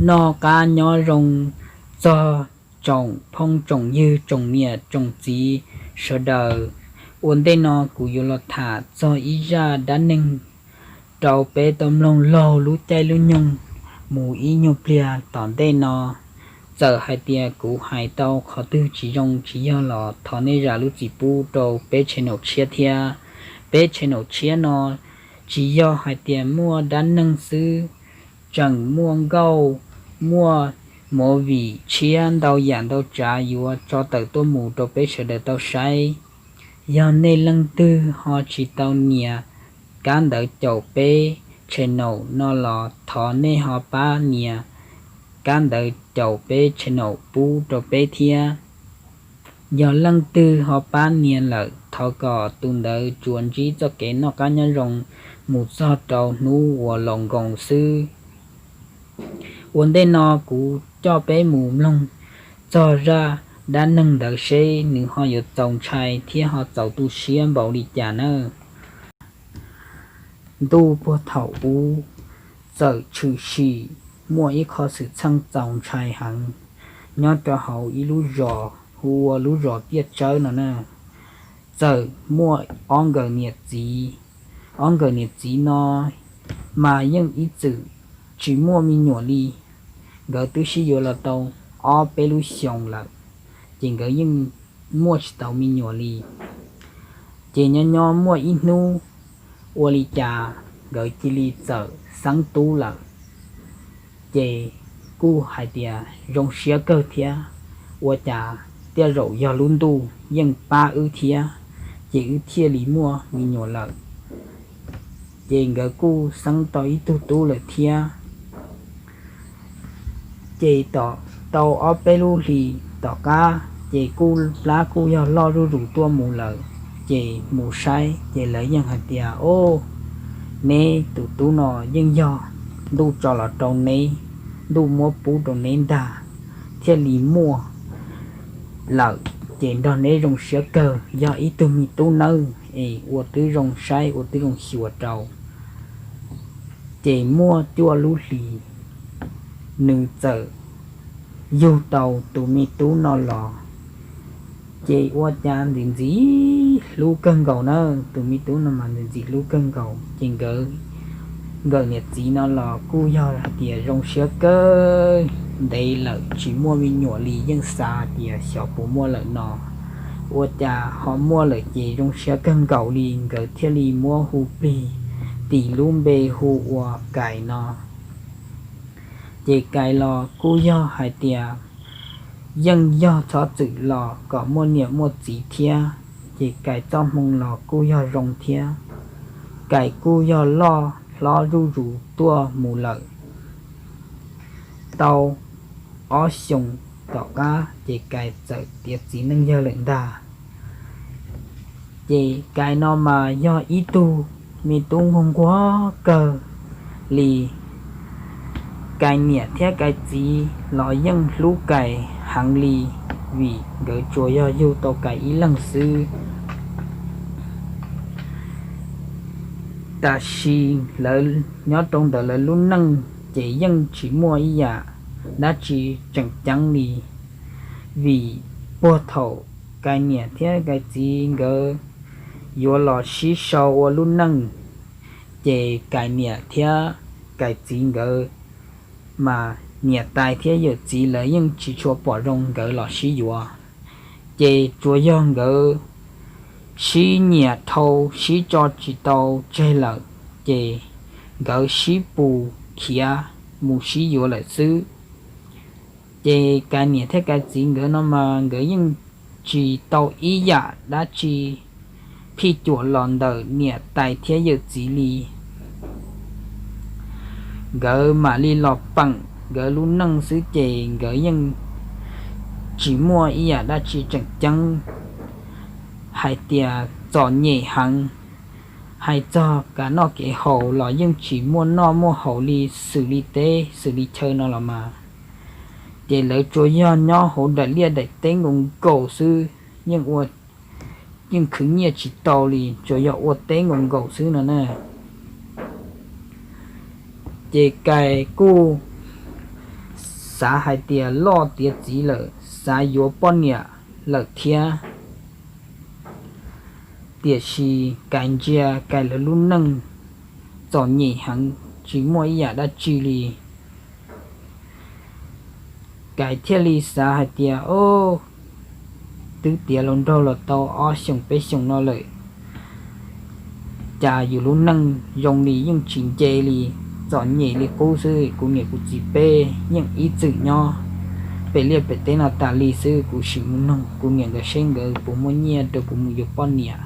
Noj qab nyob zoo txog tsoom phooj tsoom ywg tsoom niam tsoom txiv sawv daws. Ua ntej no kuv yuav los tham txog ib zaj dab neeg rau peb tau mloog laug lub caij lub nyoog mus ib nyuag pliag tom ntej no. Txawm hais tias kuv hais tau qhov twg tsis zoo tsis yog los thov nej zam lub txim pub rau peb channel tshiab thiab. Peb channel tshiab no tsis yog hais tias muaj dab neeg xwb, tseem muaj nkauj, muaj movie tshiab ntau yam ntau tsav yuav tso tawm tuaj mus rau peb sawv daws tau saib. Yog nej leej twg ho tsis tau nias kab ntawv caum peb channel no los thov nej ho pab nias kab ntawv caum peb channel pub rau peb thiab. Yog leej twg ho pab nias lawm thov kom tus ntawd tsuas ntsib txoj kev noj qab nyob zoo mus txog rau hnub uas los nkoos xwb. Ua ntej no kuv coj peb mus mloog txog zaj dab neeg ntawd seb nws ho yuav txaus ntshai thiab ho txaus tu siab npaum li cas nawb. Ntuj puag thaum ub, txawm tshwm sim muaj ib qho xwm txheej txaus ntshai heev nyob rau hauv ib lub zos hu ua lub zos Tiaj Tsawb no na. Txawm muaj ob nkawm niam txiv, ob nkawm niam txiv no mas yeej ib txwm tsis muaj me nyuam li. Nkawd twb sib yuav los tau ob peb lub xyoos lawm, ces nkawd yeej muaj tsis tau me nyuam li. Ces nyob nyob muaj ib hnub, ua li cas nkawd cia li txawm xeeb tub lawm. Ces kuj hais tias zoo siab kawg thiab, ua cas tej zaum yog lub ntuj yeej pab wb thiab, ces wb thiaj li muaj me nyuam lawm. Ces nkawd kuj xeeb tau ib tug tub lawm thiab. Ces tau ob peb lub hlis tom qab ces kuj plab kuj yog loj zuj zus tuaj mus lawm. Ces mus saib ces lawv yeej hais tias, o, neb tus tub no yeej yog ntuj tso los rau neb, ntuj muab pub rau neb ntag thiaj li muaj lawm. Ces nrog neb zoo siab kawg, yog ib tug me tub nawb es ua twb zoo saib ua twb zoo xyuas rau. Ces muaj cuaj lub hlis nws txawm yug tau tus me tub no los. Ces ua cas ntxim ntxim hlub kawg nkaus na, tus me tub no mas ntxim ntxim hlub kawg nkaus. Ces nkawd nkawm niam txiv no los kuj yog hais tias zoo siab kawg ntev lawm tsis muaj me nyuam li, yeej xav tias xyov puas muaj lawm no. Ua cas ho muaj lawm ces zoo siab kawg nkaus li, nkawd thiaj li muab hu plig, tis lub npe hu ua Kais no. Ces Kais los kuj yog hais tias yeej yog txhob txwm los kom muaj niam muaj txiv thiab, ces Kais txoj hmoo los kuj yog zoo thiab. Kais kuj yog loj hlob zuj zus tuaj mus lawm tau ob xyoos tom qab ces Kais txawm tiav txiv neej yawg lawm ntag. Ces Kais no mas yog ib tug me tub nquag nquag kawg li. Kais niam thiab Kais txiv los yeej hlub Kais heev li, vim nkawd tsuas yog yug tau Kais ib leeg xwb. Tab sis lawv nyob rau ntawm lawv lub neej ces yeej tsis muaj ib yam dab tsi tseem ceeb li, vim puag thaum Kais niam thiab Kais txiv nkawd yuav los sib sau ua lub neej, ces Kais niam thiab Kais txiv nkawd mas niam tais thiab yawm txiv lawv yeej tsis tshua pom zoo nkawd los sib yuav. Ces tsuas yog nkawd sib nyiam dhau sib tso tsis tau tseg lawm, ces nkawd sib pus khiav mus sib yuav lawm xwb. Ces Kais niam thiab Kais txiv nkawd no mas nkawd yeej tsis tau ib yam dab tsi phij cuam los ntawm niam tais thiab yawm txiv li. Nkawd mam li los peem nkawd lub neej xwb ces nkawd yeej tsis muaj ib yam dab tsi tseem ceeb hais tias txom nyem heev. Hais txog kev noj kev haus los yeej tsis muaj noj muaj haus li, xws li teb xws li chaw no los mas, ces lawv tsuas yog nyob hauv daim liaj daim teb nkaus nkaus xwb, yeej ua, yeej khwv nyiaj tsis tau li, tsuas yog ua teb nkaus nkaus xwb no na. Ces Kais kuj xav hais tias loj tiav txiv lawm, xav yuav poj niam lawm thiab. Tiam sis Kais ntsia Kais lawv lub neej txom nyem heev, tsis muaj ib yam dab tsi li. Kais thiaj li xav hais tias, o, twb tiav hluas nraug los tau ob xyoos peb xyoos no lawm, cas yus lub neej zoo li yeej tsis nce li, txom nyem li qub xwb. Kuv niam kuv txiv peb yeej ib txwm nyob pem liaj pem teb no tas li xwb. Kuv sim mus noog kuv niam nkawd seb nkawd puas muaj nyiaj rau kuv mus yuav poj niam.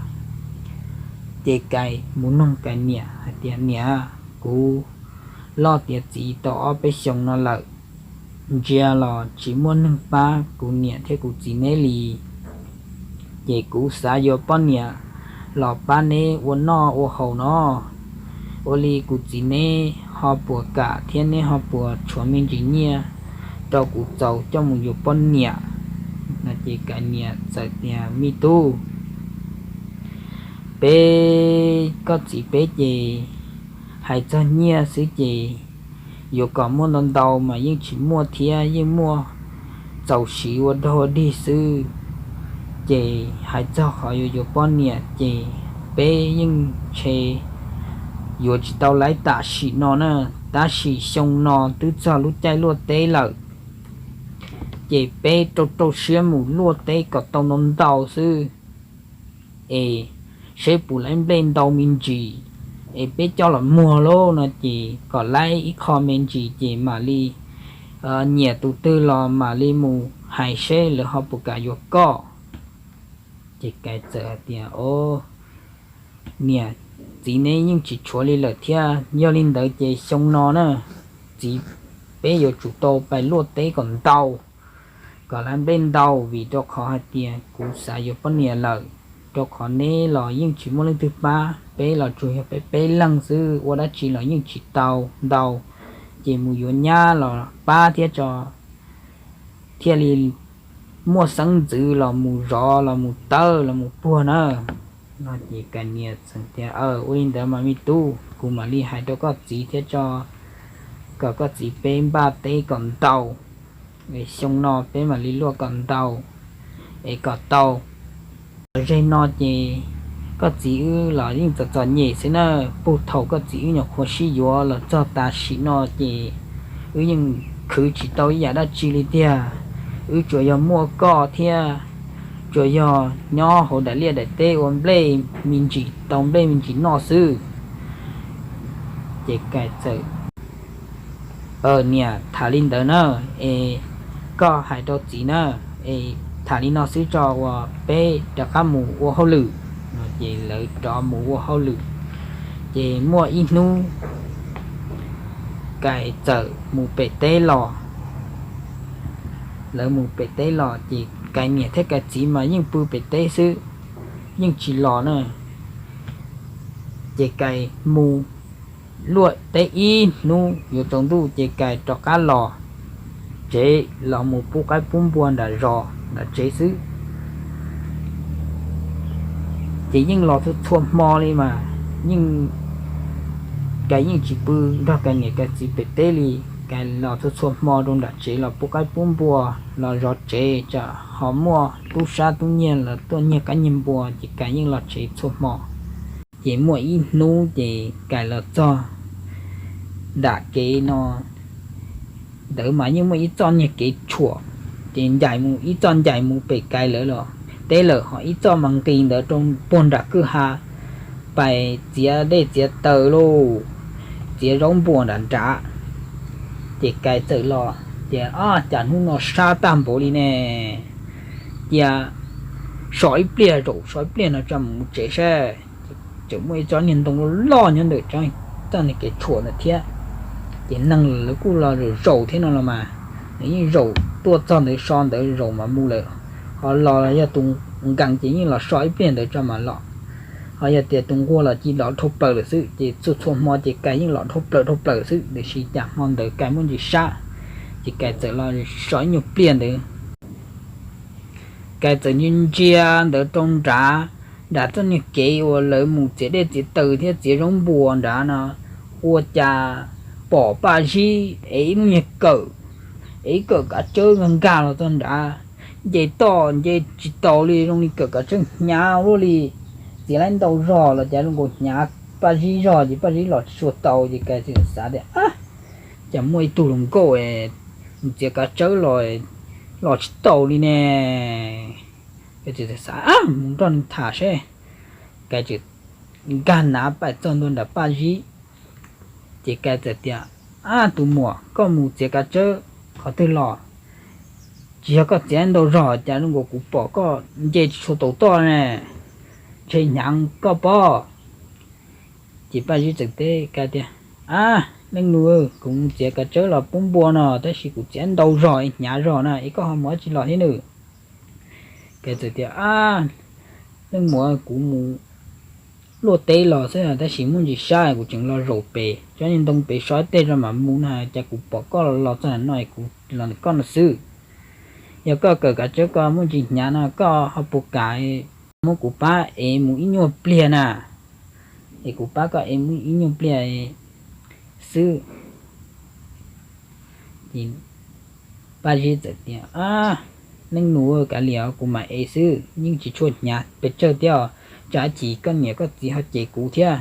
Ces Kais mus noog Kais niam hais tias, niam, kuv loj tiav txiv tau ob peb xyoos no lawm, ntsia los tsis muaj neeg pab kuv niam thiab kuv txiv neb li. Ces kuv xav yuav poj niam los pab neb ua noj ua haus no. Ua li kuv txiv neb ho puas kam thiab neb ho puas tshuav me ntsis nyiaj rau kuv txaus coj mus yuav poj niam? No ces Kais niam txawm tias, me tub, peb, koj txiv peb ces hais txog nyiaj xwb ces yuav kom muaj ntau ntau mas yeej tsis muaj thiab, yeej muaj txaus siv ua dog ua dig xwb. Ces hais txog qhov yuav yuav poj niam ces peb yeej ntshe yuav tsis tau laib tam sim no na, tab sis xyoo no twb txog lub caij luaj teb lawm, ces peb rau rau siab mus luaj teb kom tau ntau ntau xwb, es seb puas laib nplej ntau me ntsis, es peb coj los muag lauj no ces kom laib ib qho me ntsis ces mam li nyiam tus twg los mam li mus hais seb lawv ho puas kam yuav koj. Ces Kais txawm hais tias, o, niam, txiv neb yeej tsis tshuav li lawm thiab, yog li ntawd ces xyoo no na, txiv, peb yuav tsum tau pais luaj teb kom ntau, kom laib nplej ntau, vim rau qhov hais tias kuv xav yuav poj niam lawm, rau qhov neb los yeej tsis muaj leej twg pab, peb los tsuas yog peb peb leeg xwb, ua dab tsi los yeej tsis tau ntau, ces mus yuav nyab los pab thiab tso, thiaj li muaj xeeb ntxwv los mus zov los mus tawb los mus puag na. No ces Kais niam txawm tias, ua li ntawd mas me tub, kuv mam li hais rau koj txiv thiab tso, kom koj txiv peb npaj teb kom ntau, es xyoo no peb mam li luaj kom ntau, es kom tau. Los zeg no ces koj txiv wb los yeej txom txom nyem xwb na, puag thaum koj txiv wb nyuam qhuav sib yuav los txog tam sim no ces wb yeej khwv tsis tau ib yam dab tsi li tiag. Wb tsuas yog muaj koj thiab, tsuas yog nyob hauv daim liaj daim teb ua nplej me ntsis tau nplej me ntsis noj xwb. Ces Kais txawm, niam, tham li ntawd na, es koj hais rau txiv na, es tham li no xwb tso uas peb rov qab mus ua hauj lwm. No ces lawv rov mus ua hauj lwm, ces muaj ib hnub Kais txawm mus pem teb los. Lawv mus pem teb los ces Kais niam thiab Kais txiv mas yeej pw pem teb xwb, yeej tsis los na. Ces Kais mus luaj teb ib hnub yuav tsaus ntuj ces Kais rov qab los tsev los mus pub qaib pub npua nram zos nram tsev xwb. Ces yeej los txhua txhua hmo li mas, yeej, Kais yeej tsis pw nrog Kais niam Kais txiv pem teb li. Kais los txhua txhua hmo rau nram tsev los pub qaib pub npua, los zov tsev tsam ho muaj tub sab tub nyiag los tuaj nyiag qaib nyiag npua, ces Kais yeej los tsev txhua hmo. Ces muaj ib hnub ces Kais los txog nram kev no, ntawd mas yeej muaj ib txoj niag kev tshuam, ces ncaim mus ib txoj ncaim mus pem Kais lawv los teb lawm, ho ib txoj mas nqis ntawd rau puag nram kwj ha, pais txiav dej txiav taws lauj, txiav zaub npuas nram nrad. Ces Kais txawm los tias, Ab, cas hnub no sab tag npaum li ne? Cia so ib pliag, zaum so ib pliag no tso mus tsev seb. Tseem muaj ib tsob niag ntoo loj loj nyob ntawm tsob niag kev tshuam ntawd thiab. Ces neeg lawv kuj los zaum zaum thiab no los mas, nws yeej zaum tuaj txog ntawd so ntawd zaum mas mus lawm. Ho los yog tus nkees ces yeej los so ib pliag ntawd tso mas los. Ho yog tias tus nquag los cia li los dhau plaws lawm xwb. Ces txhua txhua hmo ces Kais yeej los dhau plaws dhau plaws xwb, tiam sis cas hmo ntawd Kais muaj ntsis sab, ces Kais txawm los so ib nyuag pliag ntawd. Kais txawm ntsia ntsia ntawd rau nrad, nram txoj niag kev uas lawv mus txiav dej txiav taws thiab txiav zaub npuas nrad no, ua cas pom Paj Zib es ib lub niag kawm es kawm kav tsawb nkag nkag los txog nrad, nce toj nce tsis taus li, zoo li kawm kav tsawb hnyav luaj li. Txiav laib ntau zog los cas zoo nkaus hnyav Paj Zib zog ces Paj Zib los tsis tshua tau ces Kais txawm xav tias, Ab, cas muaj ib tug hluas nkauj mus txiav kav tsawb los, los tsis tau li ne. Kais txawm xav, Ab, mus nrog nws tham seb. Kais txawm nkag nav pais txog ntua nram Paj Zib, ces Kais txawm tias, Ab, tus muam, koj mus txiav kav tsawb qhov twg los? Tsis yog koj txiav ntau zog cas zoo nkaus kuv pom koj nce tsis tshua taus toj ne, ntshe hnyav koj pob. Ces Paj Zib txawm teb Kais tias, Ab, leej nus, kuv mus txiav kav tsawb los pub npua no tab sis kuv txiav ntau zog es hnyav zog na es koj ho mus dab tsi los thiab nws? Kais txawm tias, Ab, leej muam, kuv mus luaj teb los xwb tab sis muaj ntsis sab kuv tseem los zaum pem tsob niag ntoo pem so ib teg zog mam mus na, cas kuv pom koj los txog no es kuv los ntawm koj no xwb. Yog koj kawm kav tsawb koj muaj ntsis hnyav no koj ho puas kam muab kuv pab ev mus ib nyuag pliag na? Es kuv pab koj ev mus ib nyuag pliag xwb. Ces Paj Zib txawm tias, Ab, leej nus, kav liam kuv mam ev xwb, yeej tsis tshua hnyav pes tsawg thiab, tsam ib chim koj niam koj txiv ho cem kuv thiab.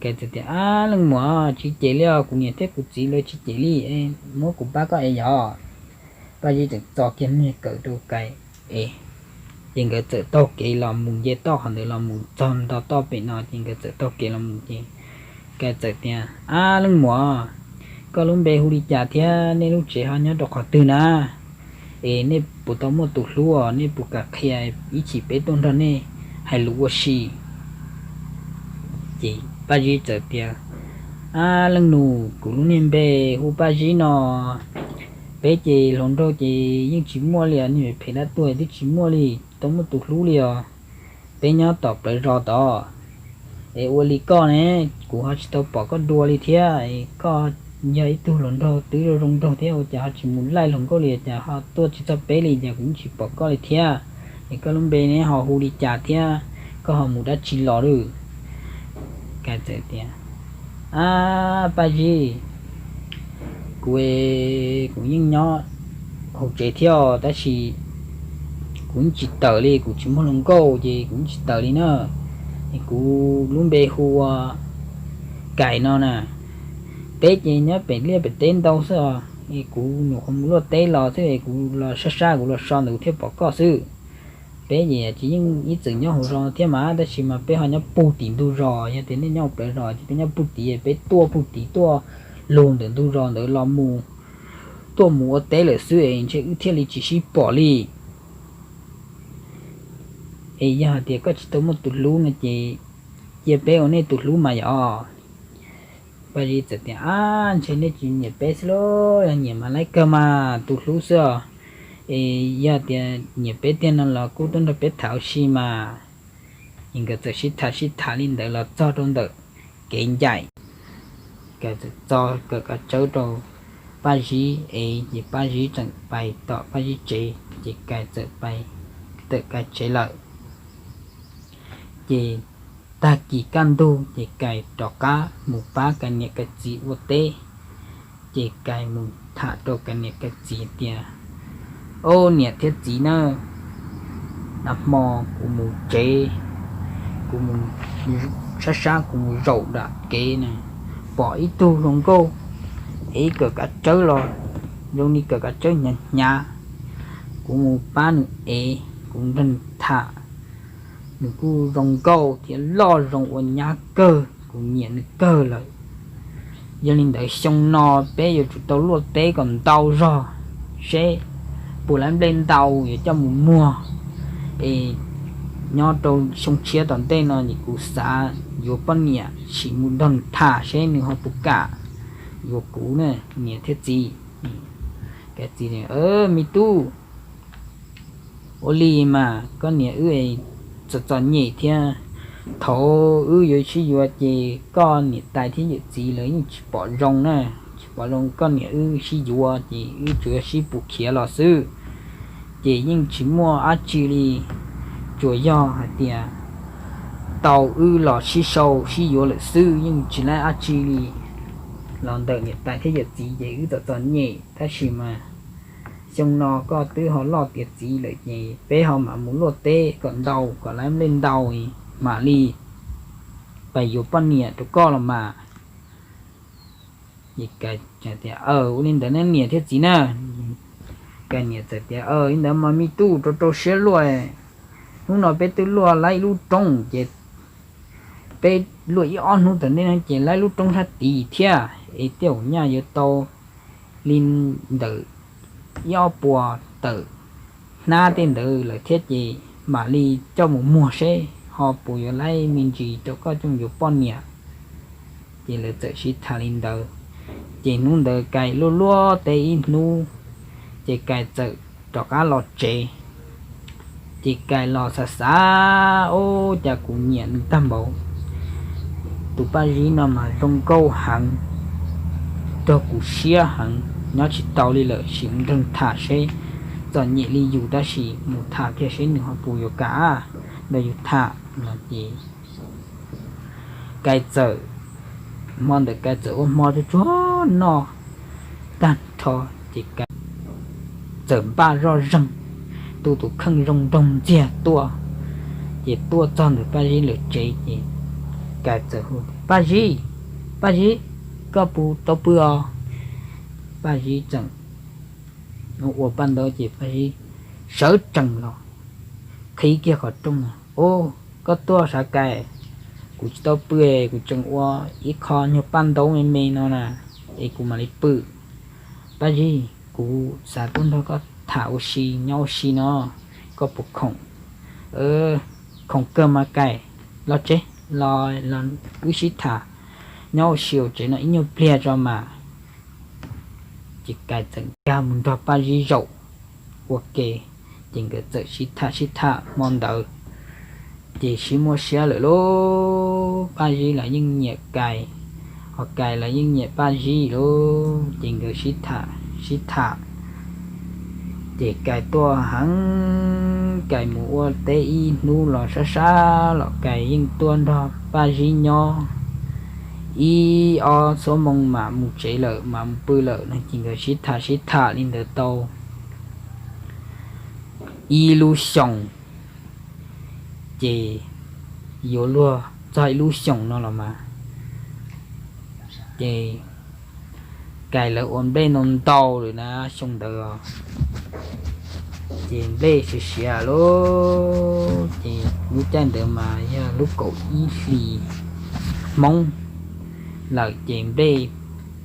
Kais txawm tias, Ab, leej muam, tsis cem li os, kuv niam thiab kuv txiv lawv tsis cem li, muab kuv pab koj ev yom. Paj Zib txawm txo kiag me kawm rau Kais ev, ces nkawd txawm taug kev los mus nce toj qhov ntawd los mus txog nto toj pem no ces nkawd txawm taug kev los mus ces Kais txawm tias, Ab, leej muam, koj lub npe hu li cas thiab nej lub tsev ho nyob rau qhov twg na? Es nej puas tau muaj tus hlub os, nej puas kam qhia ib chim peb tuaj nrog nej hais lus ua si? Ces Paj Zib txawm tias, Ab, leej nus, kuv lub niag npe hu Paj Zib no. Peb ces hluas nraug ces yeej tsis muaj li os, niag phem dab tuag twb tsis muaj li, tau muaj tus hlub li os. Peb nyob tom plawv zos tod. Es ua li koj ne, kuv ho tsis tau pom koj dua li thiab. Koj yog ib tug hluas nraug twb zoo zoo nraug thiab ua cas ho tsis mus laij hluas nkauj li, cas ho tuaj tsis txog peb li, cas kuv tsis pom koj li thiab. Es koj lub npe ne ho hu li cas thiab koj ho mus dab tsi los lawm? Kais txawm tias, Ab, Paj Zib, kuv, kuv yeej nyob hauv tsev thiab tab sis kuv tsis tawm li, kuv tsis muaj hluas nkauj ces kuv tsis tawm li na. Es kuv lub npe hu ua Kais no na. Peb ces nyob pem liaj pem teb ntau xwb os, es kuv nyuam qhuav mus luaj teb los xwb es kuv los sab sab kuv los so ntawd thiaj pom koj xwb. Peb ces tsis yeej ib txwm nyob hauv zos thiab mas tab sis mas peb ho nyob puag tim ntug zos, yog tias nej nyob hauv plawv zos ces peb nyob puag tim, peb tuaj puag tim tuaj lug ntawm ntug zos ntawd los mus, tuaj mus ua teb lawm xwb es ntshe wb thiaj li tsis sib pom li. Es yog hais tias koj tsis tau muaj tus hlub no ces cia peb ua nej tus hlub mas yom. Paj Zib txawm tias, Ab, ntshe nej tsis nyiam peb xwb lauj, yog nyiam mas laib kawg mas tus hlub xwb os. Es yog tias nyiam peb tiag no los kuj tuaj nrog peb tham ua si mas. Es nkawd txawm sib tham sib tham li ntawd los txog rau ntawm kev ncaim, Kais txawm txo kawm kav tsawb rau Paj Zib es ces Paj Zib txawm pais tom Paj Zib tsev ces Kais txawm pais tawm Kais tsev lawm. Ces tag kis kaj ntug ces Kais rov qab mus pab Kais niam Kais txiv ua teb. Ces Kais mus tham rau Kais niam Kais txiv tias, Au niam thiab txiv na, nag hmo kuv mus tsev, kuv mus sab sab kuv mus zaum nram kev na, pom ib tug hluas nkauj es kawm kav tsawb los zoo li kawm kav tsawb hnyav hnyav. Kuv mus pab nws ev, kuv nrog nws tham, nws kuj zoo nkauj thiab loj zoo ua nyab kawg, kuv nyiam nws kawg lawm. Yog li ntawd xyoo no peb yuav tsum tau luaj teb kom ntau zog seb puas laib nplej ntau yuav coj mus muag. Es nyob rau xyoo tshiab tom ntej no es kuv xav yuav poj niam, sim mus nrog nws tham seb nws ho puas kam yuav kuv na niam thiab txiv. Kais txiv, Me tub, ua li mas koj niam wb txom txom nyem thiab, thaum wb yuav sib yuav ces koj niam tais thiab yawm txiv lawv yeej tsis pom zoo na, tsis pom zoo koj niam wb sib yuav ces wb tsuas yog sib pus khiav los xwb. Ces yeej tsis muaj dab tsi li, tsuas yog hais tias tau wb los sib sau sib yuav lawm xwb, yeej tsis laib dab tsi li. los ntawm niam tais thiab yawm txiv ces wb txom txom nyem, tab sis mas xyoo no koj twb ho loj tiav txiv lawm ces peb ho mam mus luaj teb kom ntau, kom lawv nplej ntau, mam li pais yuav poj niam rau koj los mas. Ces Kais tias, Ua li ntawd ne niam thiab txiv na. Kais niam txawm tias, Li ntawd mas me tub, rau rau siab luaj. Hnub no peb twb luaj laib ib lub roob ces peb luaj ib ob hnub tom ntej no ces laib lub roob sab tid thiab, es tej zaum nyaj yuav tau li ntawm ib ob puas tawm hnab tej ntawd lawm thiab ces mam li coj mus muag seb ho puas yuav laib me ntsis rau koj coj yuav poj niam. Ces lawv txawm sib tham li ntawd. Ces hnub ntawd Kais luaj luaj teb ib hnub, ces Kais txawm rov qab los tsev. Ces Kais los xav xav, Ub, cas kuv nyiam nws tag npaum. Tus Paj Zib no mas zoo nkauj heev, raug kuv siab heev, nyob tsis tau li lawm, sim mus nreeg tham seb. Txom nyem li yus tab sis mus tham kiag seb nws ho puas yuav kam nrog yus tham no ces Kais txawm, hmo ntawd Kais txawm ua hmo tsuag tsuag noj tag nrho, ces Kais txawm npaj zoj zeeg, tu tus kheej zoo nraug ntxiag tuaj. Ces tuaj txog ntawm Paj Zib lawv tsev ces Kais txawm hu, Paj Zib, Paj Zib, koj puas tau pw os? Paj Zib txawm ua paj ntaub ces Paj Zib sawv tsees los qhib kiag qhov rooj no, Ub, koj tuaj sav Kais, kuv tsis tau pw, kuv tseem ua ib qho nyuag paj ntaub me me no na, es kuv mam li pw. Paj Zib, kuv xav tuaj nrog koj tham ua si, nyob ua si no, koj puas khoom? Khoom kawg mas Kais, los tsev, los wb sib tham, nyob ua si hauv tsev no ib nyuag pliag tso mas. Ces Kais txawm nkag mus nrog Paj Zib zaum ua ke, ces nkawd txawm sib tham sib tham hmo ntawd, ces sib muaj siab lawm lauj. Paj Zib los yeej nyiam Kais, ho Kais los yeej nyiam Paj Zib lauj, ces nkawd sib tham sib tham. Ces Kais tuaj heev, Kais mus ua teb ib hnub los sab sab los Kais yeej tuaj nrog Paj Zib nyob ib ob xuab moos mam mus tsev lawm, mam mus pw lawm no. Ces nkawd sib tham sib tham li ntawd tau ib lub xyoos, ces yuav luag txog ib lub xyoos no los mas, ces Kais lawv ua nplej ntau ntau lawm na xyoo ntawd, ces nplej siav siav lauj. Ces lub caij ntawd mas yog lub kaum ib hlis Hmoob lawm, ces nplej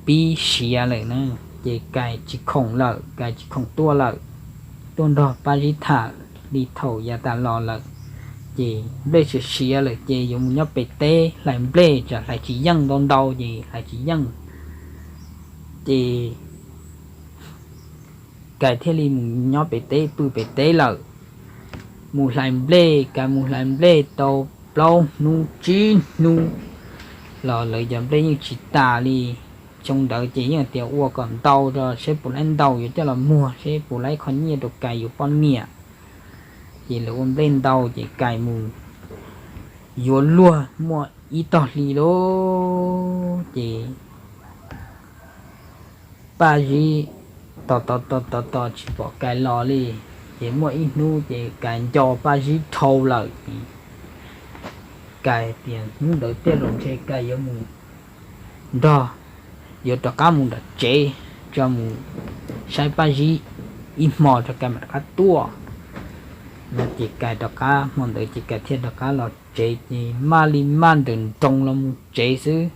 pib siav lawm na. Ces Kais tsis khoom lawm, Kais tsis khoom tuaj lawm, tuaj nrog Paj Zib tham li thaum yav tas los lawm. Ces nplej siav siav lawm ces yuav mus nyob pem teb hlais nplej, tsam hlais tsis yeej, ntau ntau ces hlais tsis yeej. Ces Kais thiaj li mus nyob pem teb, pw pem teb lawm. Mus hlais nplej, Kais mus hlais nplej tau plaub hnub tsib hnub los lawv cov nplej yeej tsis tas li. Xyoo ntawd ces yeej tias ua kom ntau rau seb puas laib ntau yuav coj los muag seb puas laib qhov nyiaj rau Kais yuav poj niam. Ces lawv ua nplej ntau ces Kais mus yuav luag muaj ib tog hli lauj, ces Paj Zib tos tos tos tos tos tsis pom Kais los li. Ces muaj ib hnub ces Kais nco Paj Zib dhau lawm. Kais tias hnub ntawd tej zaum ntshe Kais yuav mus nrog, yuav rov qab mus nram tsev, tso mus saib Paj Zib ib hmo tso Kais mam rov qab tuaj no. Ces Kais rov qab, hmo ntawd ces Kais thiaj rov qab los tsev, ces maj li maj nrawm nroos los mus tsev xwb.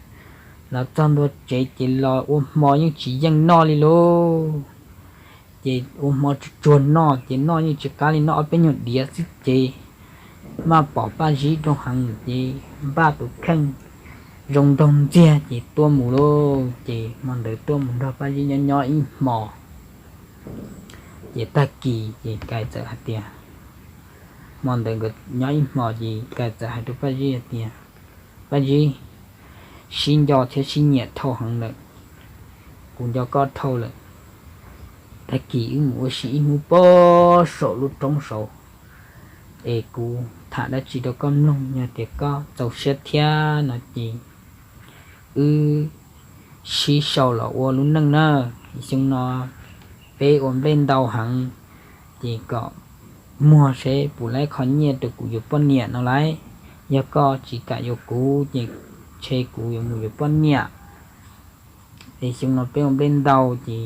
Los txog ntua tsev ces los ua hmo yeej tsis yeej noj li lauj. Ces ua hmo tsuag tsuag noj ces noj yeej tsis qab li, noj ob peb nyuag diav xwb ces maj pom Paj Zib rau heev ces npaj tus kheej zoo nraug ntxiag ces tuaj mus lauj. Ces hmo ntawd tuaj mus nrog Paj Zib nyob nyob ib hmo. Ces tag kis ces Kais txawm hais tias, hmo ntawd nkawd nyob ib hmo ces Kais txawm hais rau Paj Zib hais tias, Paj Zib, sib nco thiab sib nyiam dhau heev lawm, kuv nco koj dhau lawm. Tag kis wb mus ua si ib hnub pem saum lub roob saud es kuv tham dab tsi rau koj mloog, yog tias koj txaus siab thiab no ces wb sib sau los ua lub neej na. Xyoo no peb ua nplej ntau heev, ces kom muag seb puas laib qho nyiaj rau kuv yuav poj niam no lauj. Yog koj tsis kam yuav kuv ces ntshe kuv yuav mus yuav poj niam. Es xyoo no peb ua nplej ntau ces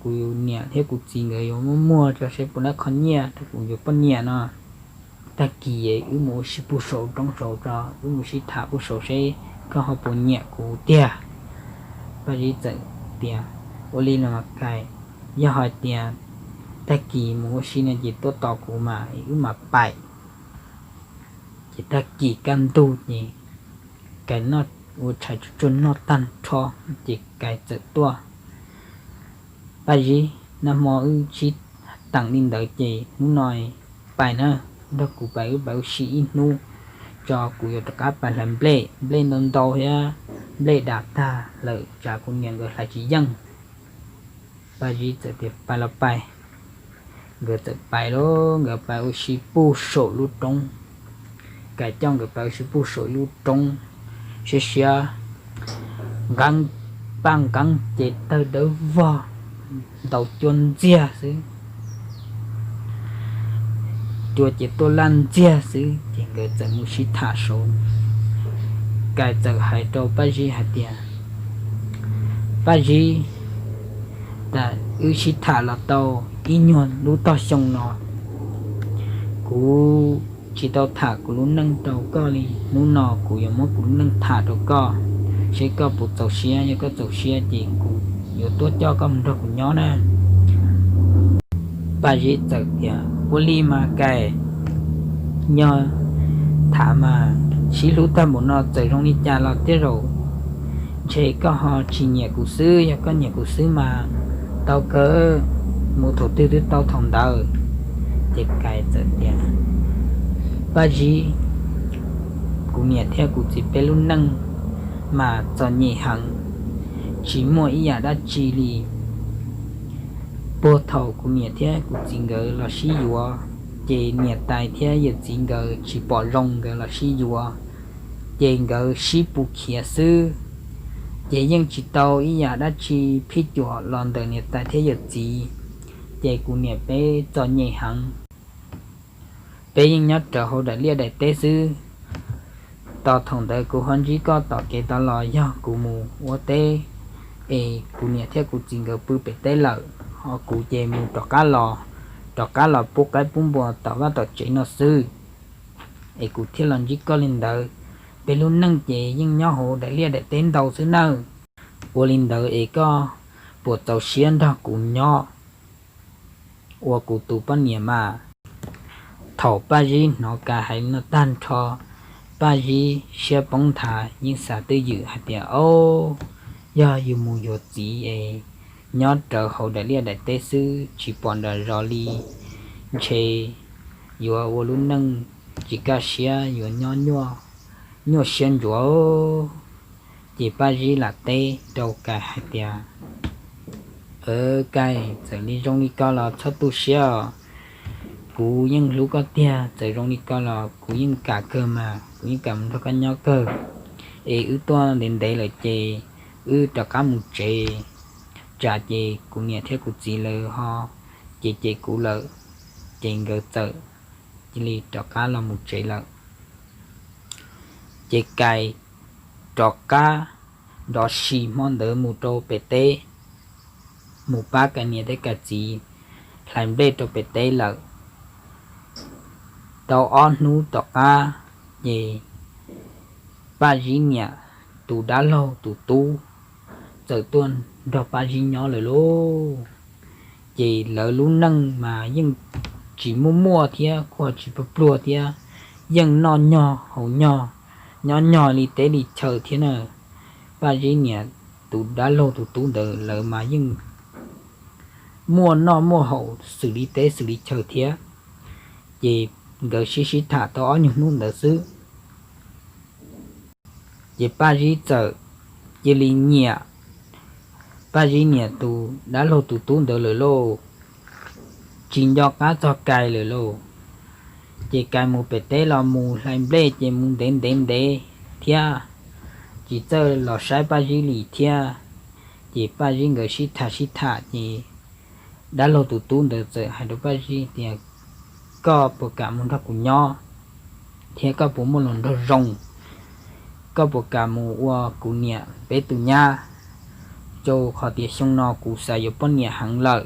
kuv niam thiab kuv txiv nkawd yuav muab muag tso seb puas laib qho nyiaj rau kuv yuav poj niam no. Tag kis wb mus ua si puag saum roob saud tso, wb mus sib tham puag saud seb koj ho puas nyiam kuv tiag. Paj Zib txawm tias, ua li los mas Kais, yog hais tias tag kis mus ua si no ces tuaj tos kuv mas wb mam pais. Ces tag kis kaj ntug ces Kais noj, ua tshais tsuag tsuag noj tag nrho ces Kais txawm tuaj, Paj Zib, nag hmo wb sib teem li ntawd ces hnub no pais na, nrog kuv pais, wb pais ua si ib hnub tso, kuv yuav rov qab pais hlais nplej, nplej ntau ntau thiab, nplej dam tag lawm tsam kuv niam nkawd hlais tsis yeej. Paj Zib txawm tias, pais los pais. Nkawd txawm pais lauj, nkawd pais ua si puag saum lub roob. Kais coj nkawd pais ua si puag saum lub roob siab siab, nqeeb paj nqeeb ces tawg dawb vog, ntaus cua ntxiag xwb, cua ces tuaj laj ntxiag xwb. Ces nkawd txawm mus sib tham saud. Kais txawm hais rau Paj Zib hais tias, Paj Zib, tas wb sib tham los tau ib nyuag lub tog xyoo no, kuv tsis tau tham kuv lub neej rau koj li. Hnub no kuv yuav muab kuv lub neej tham rau koj, seb koj puas txaus siab. Yog koj txaus siab ces kuv yuav tuaj coj koj mus nrog kuv nyob na. Paj Zib txawm tias, ua li mas Kais, yog tham mas sib hlub tag npaum no txawm zoo li cas los tej zaum ntshe koj ho tsis nyiam kuv xwb. Yog koj nyiam kuv xwb mas tau kawg, mus thaum twg twb tau thaum ntawd. Ces Kais txawm tias, Paj Zib, kuv niam thiab kuv txiv peb lub neej mas txom nyem heev, tsis muaj ib yam dab tsi li. Puag thaum kuv niam thiab kuv txiv nkawd los sib yuav, ces niam tais thiab yawm txiv nkawd tsis pom zoo nkawd los sib yuav, ces nkawd sib pus khiav xwb. Ces yeej tsis tau ib yam dab tsi phij cuam los ntawm niam tais thiab yawm txiv, ces kuv niam peb txom nyem heev. Peb yeej nyob rawv hauv daim liaj daim teb xwb. Tos thaum ntawd kuv ho ntsib koj tom kev tod los yog kuv mus ua teb, es kuv niam thiab kuv txiv nkawd pw pem teb lawm, ho kuv ces mus rov qab los, rov qab los pub qaib pub npua tom vaj tom tsev no xwb, es kuv thiaj los ntsib koj li ntawd. Peb lub neej ces yeej nyob hauv daim liaj daim teb ntau xwb nawb. Ua li ntawd es koj puas txaus siab nrog kuv nyob ua kuv tus poj niam mas? Thaum Paj Zib hnov Kais hais li no tag nrho, Paj Zib siab poob nthav, yeej xav twj ywm hais tias, Au, yog yus mus yuav txiv es nyob rawv hauv daim liaj daim teb xwb tsis pom nram zos li, ntshe yuav ua lub neej tsis kaj siab, yuav nyob nyuaj siab ntsuav. Ces Paj Zib lam teb rau Kais hais tias, Kais, txawm li zoo li ko los txhob tu siab os. Kuv yeej hlub koj tiag, txawm zoo li ko los kuv yeej kam kawg mas, kuv yeej kam mus nrog koj nyob kawg. Es wb tuaj ntev ntev lawm ces wb rov qab mus tsev, tsam ces kuv niam thiab kuv txiv lawv ho cem cem kuv lawm. Ces nkawd txawm cia li rov qab los mus tsev lawm. Ces Kais rov qab nrov si hmo ntawd mus rau pem teb, mus pab Kais niam thiab Kais txiv hlais nplej rau pem teb lawm. Tau ob hnub tom qab, ces Paj Zib niam tus dab laug tus tub txawm tuaj nrog Paj Zib nyob lawm lauj. Ces lawv lub neej mas yeej tsis muaj muaj thiab kuj tsis pluag pluag thiab, yeej noj nyog haus nyog, nyob nyog li teb li chaw thiab na. Paj Zib niam tus dab laug tus tub ntawd lawv mas yeej muaj noj muaj haus xws li teb xws li chaw thiab. Ces nkawd sib sib tham tau ob nyuag hnub ntawd xwb, ces Paj Zib txawm cia li nyiam Paj Zib niam tus dab laug tus tub ntawd lawm lauj. Tsis nco qab txog Kais lawm lauj. Ces Kais mus pem teb los mus hlais nplej ces mus ntev ntev ntev thiab, tsis txawj los saib Paj Zib li thiab. Ces Paj Zib nkawd sib tham sib tham ces dab laug tus tub ntawd txawm hais rau Paj Zib tias, Koj puas kam mus nrog kuv nyob thiab koj puas muaj hluas nraug zoo? Koj puas kam mus ua kuv niam peb tus nyab? Rau qhov tias xyoo no kuv xav yuav poj niam heev lawm,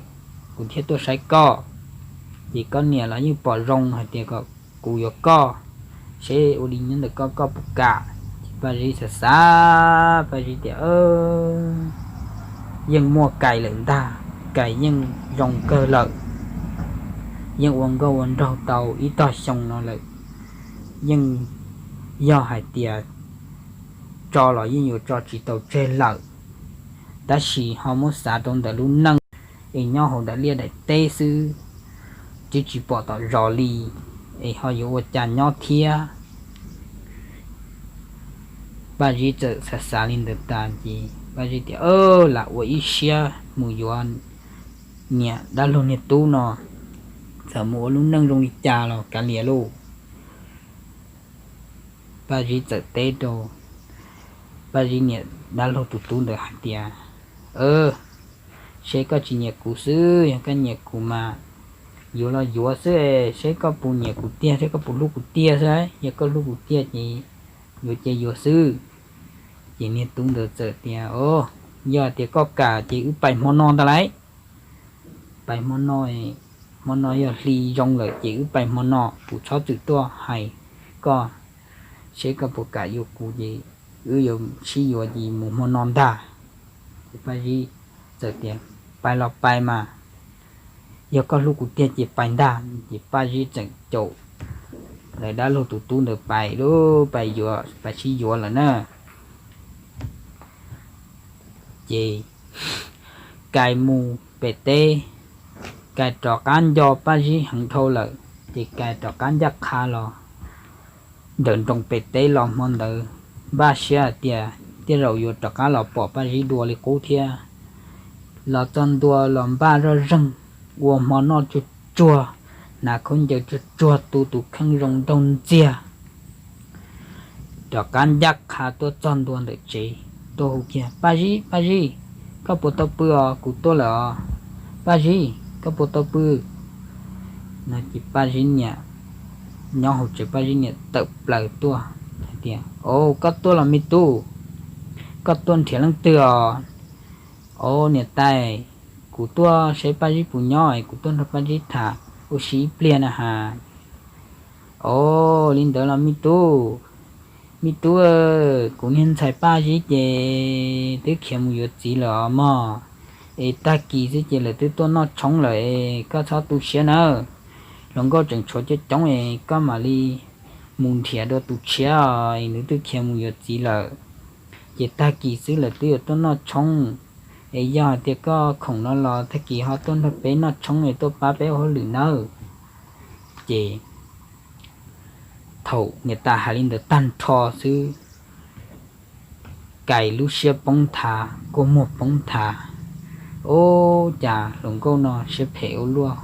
kuv thiaj tuaj saib koj. Ces koj niam los yeej pom zoo hais tias kom kuv yuav koj, seb ua li nyob ntawm koj, koj puas kam? Ces Paj Zib xav xav, Paj Zib tias, Yeej muaj Kais lawm ntag, Kais yeej zoo kawg lawm, yeej ua nkauj ua nraug tau ib tog xyoo no lawm, yeej yog hais tias tso los yeej yuav tso tsis tau tseg lawm. Tab sis ho muab xav rau ntawm lub neej es nyob hauv daim liaj daim teb xwb, twb tsis pom tom zos li, es ho yuav ua cas nyob thiab? Paj Zib txawm xav xav li ntawd tas ces Paj Zib tias, Lam ua ib siab mus yuav niam dab laug niag tub no, txawm mus ua lub neej zoo li cas los kav liam lauj. Paj Zib txawm teb rau Paj Zib niam dab laug tus tub ntawd hais tias, Seb koj tsis nyiam kuv xwb, yog koj nyiam kuv mas yuav los yuav xwb, seb koj puas nyiam kuv tiag, seb koj puas hlub kuv tiag xwb. Yog koj hlub kuv tiag ces yuav ces yuav xwb. Ces niag tub ntawd txawm tias, Yog tias koj kam ces wb pais hmo no ntag lauj. Pais hmo no, hmo no yog hli zoo lawm ces wb pais hmo no, kuv txhob txwm tuaj hais koj, seb koj puas kam yuav kuv ces wb yuav sib yuav ces mus hmo no ntag. Ces Paj Zib txawm tias, Pais los pais mas, yog koj hlub kuv tiag ces pais ntag. Ces Paj Zib txawm caum lawv dab laug tus tub ntawd pais lub, pais yuav, pais sib yuav lawm na. Ces Kais mus pem teb, Kais rov qab nco Paj Zib heev dhau lawm, ces Kais rov qab ncaj qha los ntawm nroog pem teb los hmo ntawd npaj siab hais tias tej zaum yuav rov qab los pom Paj Zib dua li qub thiab. Los txog ntua los npaj zoj zeeg, ua hmo noj tsuag tsuag, hnav khaub ncaws tsuag tsuag, tu tus kheej zoo nraug ntxiag, rov qab ncaj qha tuaj txog ntua ntawm tsev, tuaj hu kiag, Paj Zib, Paj Zib, koj puas tau pw os? Kuv tuaj lawm os. Paj Zib, koj puas tau pw? No ces Paj Zib niam nyob hauv tsev, Paj Zib niam tawm plaws tuaj hais tias, Au, koj tuaj los me tub, koj tuaj nrhiav leej twg os? Au niam tais, kuv tuaj seb Paj Zib puas nyob es kuv tuaj nrog Paj Zib tham ua si ib pliag na has. Au, li ntawd los me tub, me tub, kuv niag ntxhais Paj Zib ces twb khiav mus yuav txiv lawm os mog. Es tag kis xwb ces lawv twb tuaj noj tshoob lawm es koj txhob tu siab nawb. Hluas nkauj tseem tshuav coob coob es koj mam li mus nrhiav dua tus tshiab es nws twb khiav mus yuav txiv lawm. Ces tag kis xwb lawv twb yuav tuaj noj tshoob, es yog hais tias koj khoom no los tag kis ho tuaj nrog peb noj tshoob es tuaj pab peb ua hauj lwm nawb. Ces thaum niam tais hais li ntawd tag nrho xwb, Kais lub siab poob nthav, kua muag poob nthav. Ub, cas hluas nkauj no siab phem ua luaj,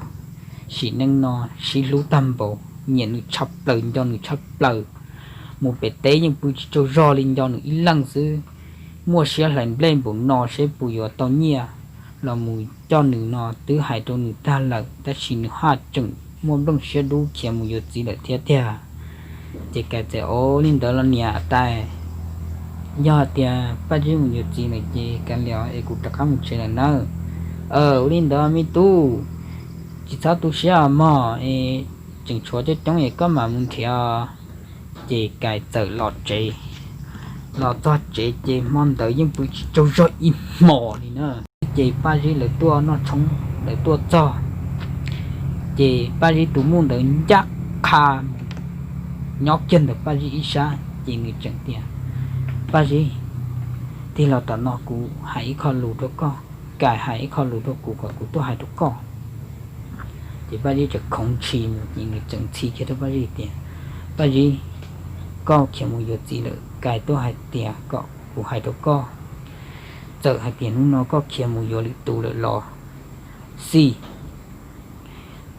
sim neej no sib hlub tag npaum, nyiam nws tshaj plaws, nco nws tshaj plaws. Mus pem teb yeej pw tsis tsaug zog li, nco nws ib leeg xwb. Muaj siab hlais nplej npaum no seb puas yuav tau nyiaj los mus coj nws no, twb hais rau nws tag lawm tab sis nws haj tseem muaj nplooj siab dub khiav mus yuav txiv lawm thiab tiag. Ces Kais txawm, Au, li ntawd los niam tais, yog hais tias Paj Zib mus yuav txiv lawm ces kav liam es kuv rov qab mus tsev lawm nawb. Ua li ntawd me tub, tsis txhob tu siab mog, es tseem tshuav coob coob es koj mam mus nrhiav. Ces Kais txawm los tsev. Los txog tsev ces hmo ntawd yeej pw tsis tsaug zog ib hmos li na. Ces Paj Zib lawv tuaj noj tshoob, lawv tuaj txog, ces Paj Zib tus muam ntawd ncaj qha mus nyob kiag ntawm Paj Zib ib sab ces nws tseem tias, Paj Zib, tig los tom no kuv hais ib qho lus rau koj, Kais hais ib qho lus rau kuv kom kuv tuaj hais rau koj. Ces Paj Zib tseem khoov ntshis mus ces nws tseem ntxhi kiag rau Paj Zib tias, Paj Zib, koj khiav mus yuav txiv lawm, Kais tuaj hais tias kom kuv hais rau koj. Txawm hais tias hnub no koj khiav mus yuav lwm tus lawm los xij,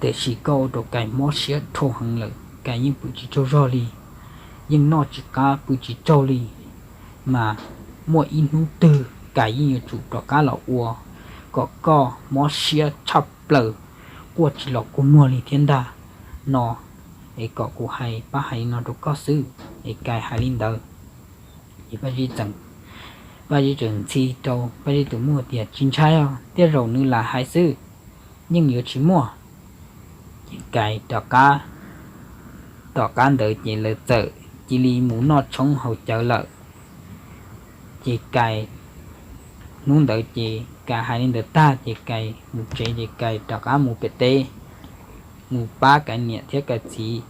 tiam sis koj ua rau Kais mob siab dhau heev lawm, Kais yeej pw tsis tsaug zog li, yeej noj tsis qab pw tsis tsaug li. Mas muaj ib hnub twg Kais yeej yuav tsum rov qab los ua kom koj mob siab tshaj plaws, quaj tsis los kua muag li thiab ntag no, es kom kuv hais pab hais li no rau koj xwb. Es Kais hais li ntawd, ces Paj Zib txawm, Paj Zib txawm ntxhi rau Paj Zib tus muam tias, Tsis ntshai os, tej zaum nws lam hais xwb, yeej yuav tsis muaj. Ces Kais rov qab, tom qab ntawd ces lawv txawm cia li mus noj tshoob haus cawv lawm. Ces Kais, hnub ntawd ces Kais hais li ntawd tag ces Kais mus tsev ces Kais rov qab mus pem teb, mus pab Kais niam thiab Kais txiv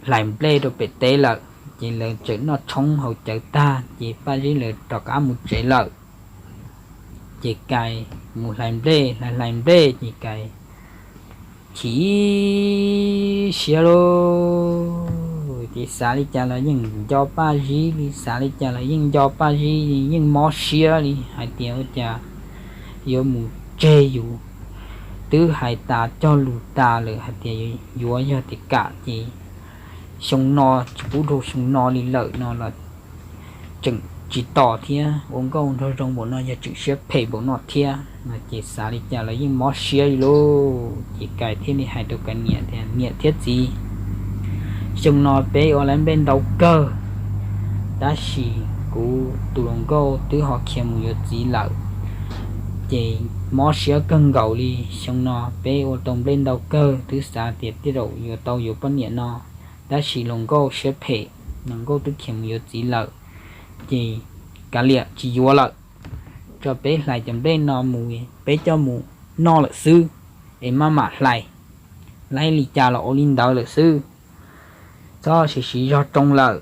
hlais nplej rau pem teb lawm. Ces lawv txawm noj tshoob haus cawv tag ces Paj Zib lawv rov qab mus tsev lawm. Ces Kais mus hlais nplej, hlais hlais nplej ces Kais chim siab lauj, ces xav li cas los yeej nco Paj Zib li, xav li cas los yeej nco Paj Zib li, yeej mob siab li hais tias ua cas yuav mus tseg yus, twb hais tas cog lus tas lawm hais tias yuav, yog tias kam ces xyoo no tsis pub dhau xyoo no li lawm no los tseem tsis tos thiab, ua nkauj nraug zoo npaum no yog tseem siab phem npaum no thiab no ces xav li cas los yeej mob siab li lauj. Ces Kais thiaj li hais rau Kais niam tias, Niam thiab txiv, xyoo no peb ua hlais nplej ntau kawg, tab sis kuv tus hluas nkauj twb ho khiav mus yuav txiv lawm, ces mob siab kawg nkaus li. Xyoo no peb ua tau nplej ntau kawg, twb xav tias tej zaum yuav tau yuav poj niam no, tab sis hluas nkauj siab phem, hluas nkauj twb khiav mus yuav txiv lawm, ces kav liam tsis yuav lawm, tso peb hlais cov nplej no mus, peb coj mus noj lawm xwb, es maj mam hlais, laib li cas los ua li ntawd lawm xwb, txhob siv siv zog tsoo lawm.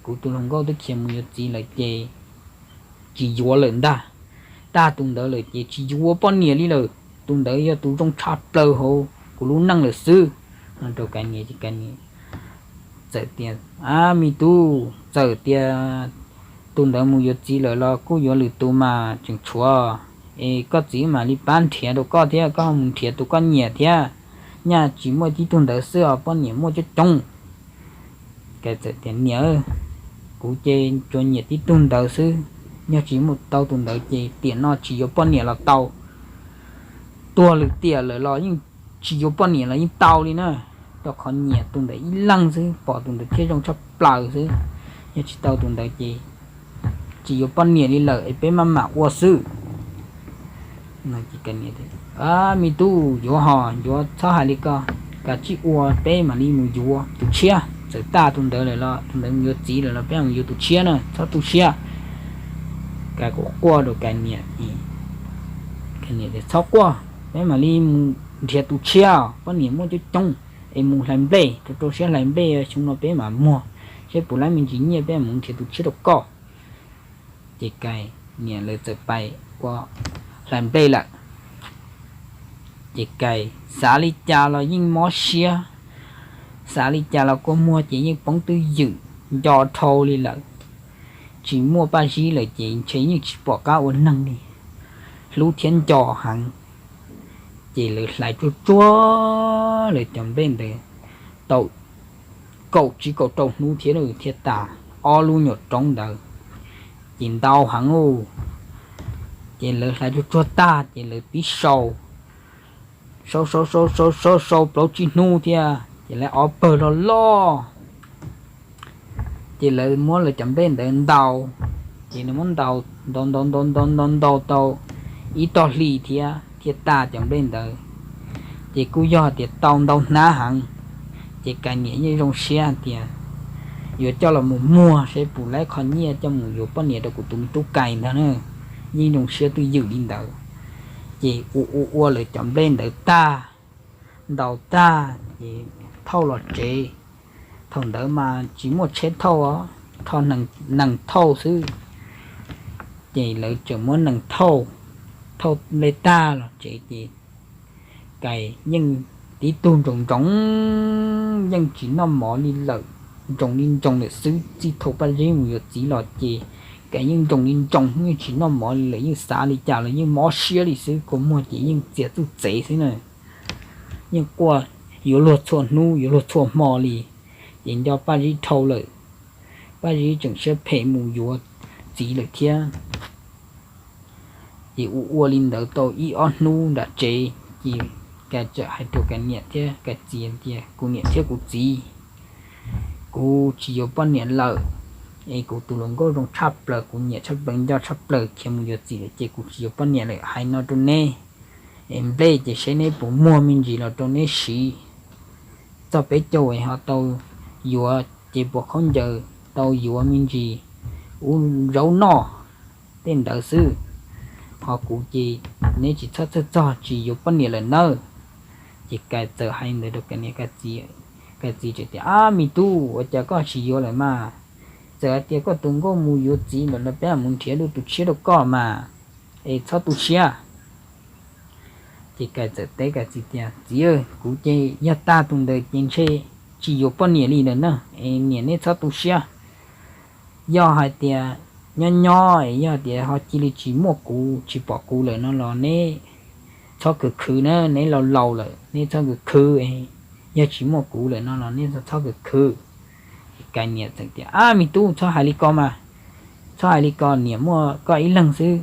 Kuv tus hluas nkauj twb khiav mus yuav txiv lawm ces tsis yuav lawm ntag. Tag tus ntawd lawm ces tsis yuav poj niam li lawm, tus ntawd yog tus zoo tshaj plaws hauv kuv lub neej lawm xwb no rau Kais niam. Ces Kais niam txawm tias, Ab me tub, txawm tias tus ntawd mus yuav txiv lawm los kuj yuav lwm tus mas tseem tshuav, es koj txiv mam li pab nrhiav rau koj thiab, koj mus nrhiav tus koj nyiam thiab, nyaj tsis muaj tib tug ntawd xwb os, poj niam muaj coob coob. Kais txawm tias, Niam, kuv ces tsuas nyiam tib tug ntawd xwb, yog tsis muaj tau tus ntawd ces tiam no tsis yuav poj niam los tau, tuag lwm tiam lawm los yeej tsis yuav poj niam los yeej tau li na, rau qhov nyiam tus ntawd ib leeg xwb, pom tus ntawd thiaj zoo tshaj plaws xwb, yog tsis tau tus ntawd ces tsis yuav poj niam li lawm es peb maj mam ua xwb. Me tub, yuav ho yuav, txhob hais li ko, kav tsij ua peb mam li mus yuav tus tshiab, txawm tag tus ntawd lawm los tus ntawd mus yuav txiv lawm los peb mus yuav tus tshiab na, txhob tu siab. Kais quaj quaj rau Kais niam, Kais niam tias, Txhob quaj, peb mam li mus nrhiav tus tshiab, poj niam muaj coob coob, es mus hlais nplej, rau rau siab hlais nplej, xyoo no peb mam muag, seb puas laib me ntsis nyiaj peb mus nrhiav tus tshiab rau koj. Ces Kais niam lawv txawm pais ua hlais nplej lawm. Ces Kais xav li cas los yeej mob siab, xav li cas los kua muag ces yeej poob twj ywm, nco dhau li lawm. Tsis muaj Paj Zib lawm ces ntshe yeej tsis pom qab ua neeg li, hlub thiab nco heev. Ces lawv hlais tsuag tsuag lawv cov nplej ntawd tau kaum tsib kaum rau hnub thiab thiaj tas ob lub nyuam roob ntawd, ces ntau heev ub. Ces lawv hlais tsuag tsuag tag ces lawv pib sau, sau sau sau sau sau sau plaub tsib hnub thiab ces lawv ob pawg loj loj. Ces lawv muab lawv cov nplej ntawd ntaus, ces lawv muab ntaus ntaus ntaus ntaus ntaus ntaus ntaus tau ib tog hli thiab thiaj tas cov nplej ntawd. Ces kuj yog tias tau ntau hnab heev, ces Kais niam yeej zoo siab hais tias yuav coj los mus muag seb puas laib qho nyiaj coj mus yuav poj niam rau kuv tus me tub Kais ntag na. Yeej zoo siab twj ywm li ntawd. Ces ua ua ua lawv cov nplej ntawd tag, ntaus tag ces thauj los tsev. Thaum ntawd mas tsis muaj tsheb thauj os, thauj nees thauj xwb. Ces lawv tseem muab nees thauj, thauj nplej tag los tsev ces Kais yeej tib tug ntsoov ntsoov, yeej tsis noj mov li lawm, ntsoov li ntsoov lawm xwb. Txij thaum Paj Zib mus yuav txiv los ces Kais yeej ntsoov li ntsoov, yeej tsis noj mov li lawm, yeej xav li cas los yeej mob siab li xwb, kua muag ces yeej txias txuj txev xwb na. Yeej quaj yuav luag txhua hnub yuav luag txhua hmo li, ces nco Paj Zib dhau lawm. Paj Zib tseem siab phem mus yuav txiv lawm thiab. Ces ua ua li ntawd tau ib ob hnub nram tsev, ces Kais txawm hais rau Kais niam thiab Kais txiv tias, kuv niam thiab kuv txiv, kuv tsis yuav poj niam lawm, es kuv tus hluas nkauj zoo tshaj plaws, kuv nyiam tshaj plaws, nco tshaj plaws, khiav mus yuav txiv lawm ces kuv tsis yuav poj niam lawm. Hais no rau neb, es nplej ces saib neb puas muag me ntsis los rau neb siv. Txog peb caug es ho tau yuav ces puas khaub ncaws, tau yuav me ntsis ub zaub noj tej ntawd xwb. Ho kuv ces neb tsis txhob txhawj txog, tsis yuav poj niam lawm nawb. Ces Kais txawm hais ntawd rau Kais niam Kais txiv, Kais txiv txawm tias, ab me tub, ua cas koj tsis yuav lawm mas? Txawm hais tias koj tus nkauj mus yuav txiv lawm los peb mus nrhiav dua tus tshiab rau koj mas, es txhob tu siab. Ces Kais txawm teb Kais txiv tias, txiv, kuv ces yog tag tus ntawd ces ntshe tsis yuav poj niam li lawm na, es niam neb txhob tu siab. Yog hais tias nyob nyob es yog tias ho cia li tsis muaj kuv, tsis pom kuv lawm no los neb txhob khwv khwv na, neb laus laus lawm neb txhob khwv khwv. Yog tsis muaj kuv lawm no los neb txhob khwv khwv. Kais niam txawm tias, ab me tub, txhob hais li ko mas, txhob hais li ko, niam muaj koj ib leeg xwb,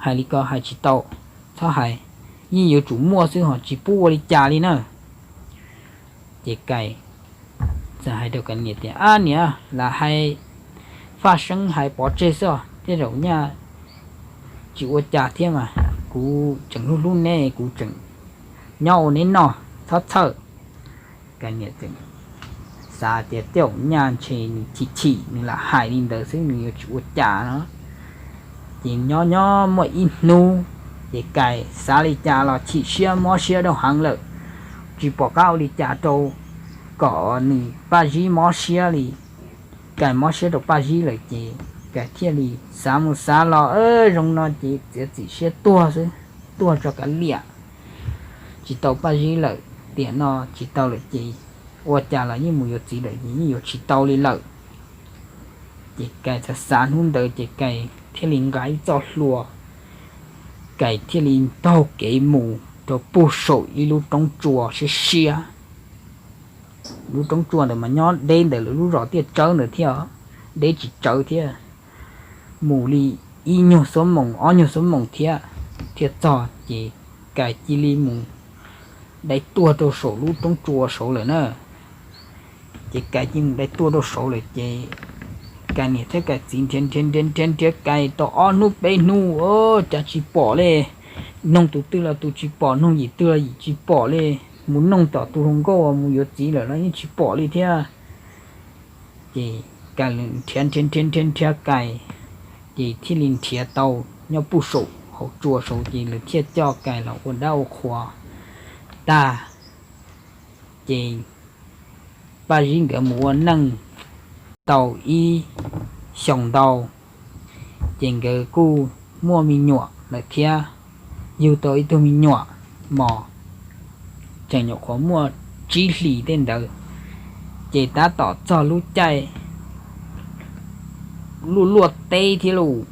hais li ko hais tsis tau, txhob hais, yeej yuav tsum muaj xwb ho tsis pub ua li cas li na. Ces Kais txawm hais rau Kais niam tias, ab niam, lam hais faj seeb hais pov tseg xwb os, tej zaum nyaj tsis ua cas thiab mas, kuv tseem hlub hlub neb, kuv tseem nyob ua neb noj, txhob txhawj. Kais niam txawm xav tias tej zaum nyaj ntshe nws chim chim nws lam hais li ntawd xwb, nws yuav tsis ua cas no. Ces nyob nyob muaj ib hnub, ces Kais xav li cas los chim siab mob siab rau heev lawm, tsis pom qab ua li cas rau kom nws Paj Zib mob siab li. Kais mob siab rau Paj Zib lawm ces Kais thiaj li xav mus xav los, zoo no ces txiav txim siab tuag xwb, tuag tso kav liam, tsis tau Paj Zib lawm. Tiam no tsis tau lawm ces ua cas los yeej mus yuav txiv lawm ces yeej yuav tsis tau li lawm. Ces Kais xav xav hnub ntawd ces Kais thiaj li nqa ib txoj hlua, Kais thiaj li taug kev mus rau puag saum ib lub roob tsua siab siab. Lub roob tsua ntawd mas nyob deb ntawm lawv lub zos Tiaj Tsawb ntawd thiab, deb tsis tsawv thiab. Mus li ib nyuag xuab moos ob nyuag xuab moos thiab, thiaj txog ces Kais cia li mus dai tuag rau saum lub roob tsua saud lawm na. Ces Kais cia li mus dai tuag rau saud lawm ces Kais niam thiab Kais txiv nrhiav nrhiav nrhiav nrhiav Kais tau ob hnub peb hnub, cas tsis pom li. Noog tus twg los tus tsis pom, noog yim twg los yim tsis pom li. Mus noog tom tus hluas nkauj uas mus yuav txiv lawm los yeej tsis pom li thiab. Ces Kais nrhiav nrhiav nrhiav nrhiav Kais, ces thiaj li nrhiav tau nyob puag saum hauv tsua saud ces lawv thiaj coj Kais los ua dab ua qhua tag. Ces Paj Zib nkawd mus ua neej tau ib xyoos ntau, ces nkawd kuj muaj me nyuam lawm thiab, yug tau ib tug me nyuam mos, tseem nyuam qhuav muaj tsib hlis tej ntawd. Ces tab tom txog lub caij luaj luaj teb thiab lauj,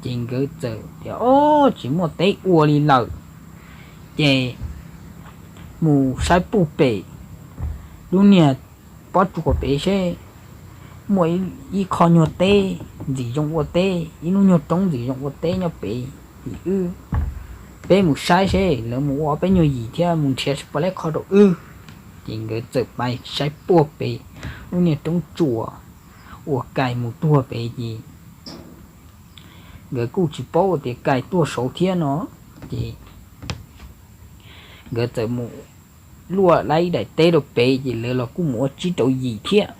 ces nkawd txawm tias, o, tsis muaj teb ua li lawm, ces mus saib puag pem lub niag pob tsuas pem seb muaj ib qho nyuag teb ntxim zoo ua teb, ib lub nyuag roob ntxim zoo ua teb nyob pem yim wb. Peb mus saib seb lawv mus ua ob peb nyuag yim thiab mus nrhiav seb puas laib qho rau wb. Ces nkawd txawm pais saib puag pem lub niag roob tsuas uas Kais mus tuag pem ces nkawd kuj tsis paub tias Kais tuag saud thiab no, ces nkawd txawm mus luaj laib ib daim teb rau pem ces lawv los kuj mus ua tsib rau yim thiab.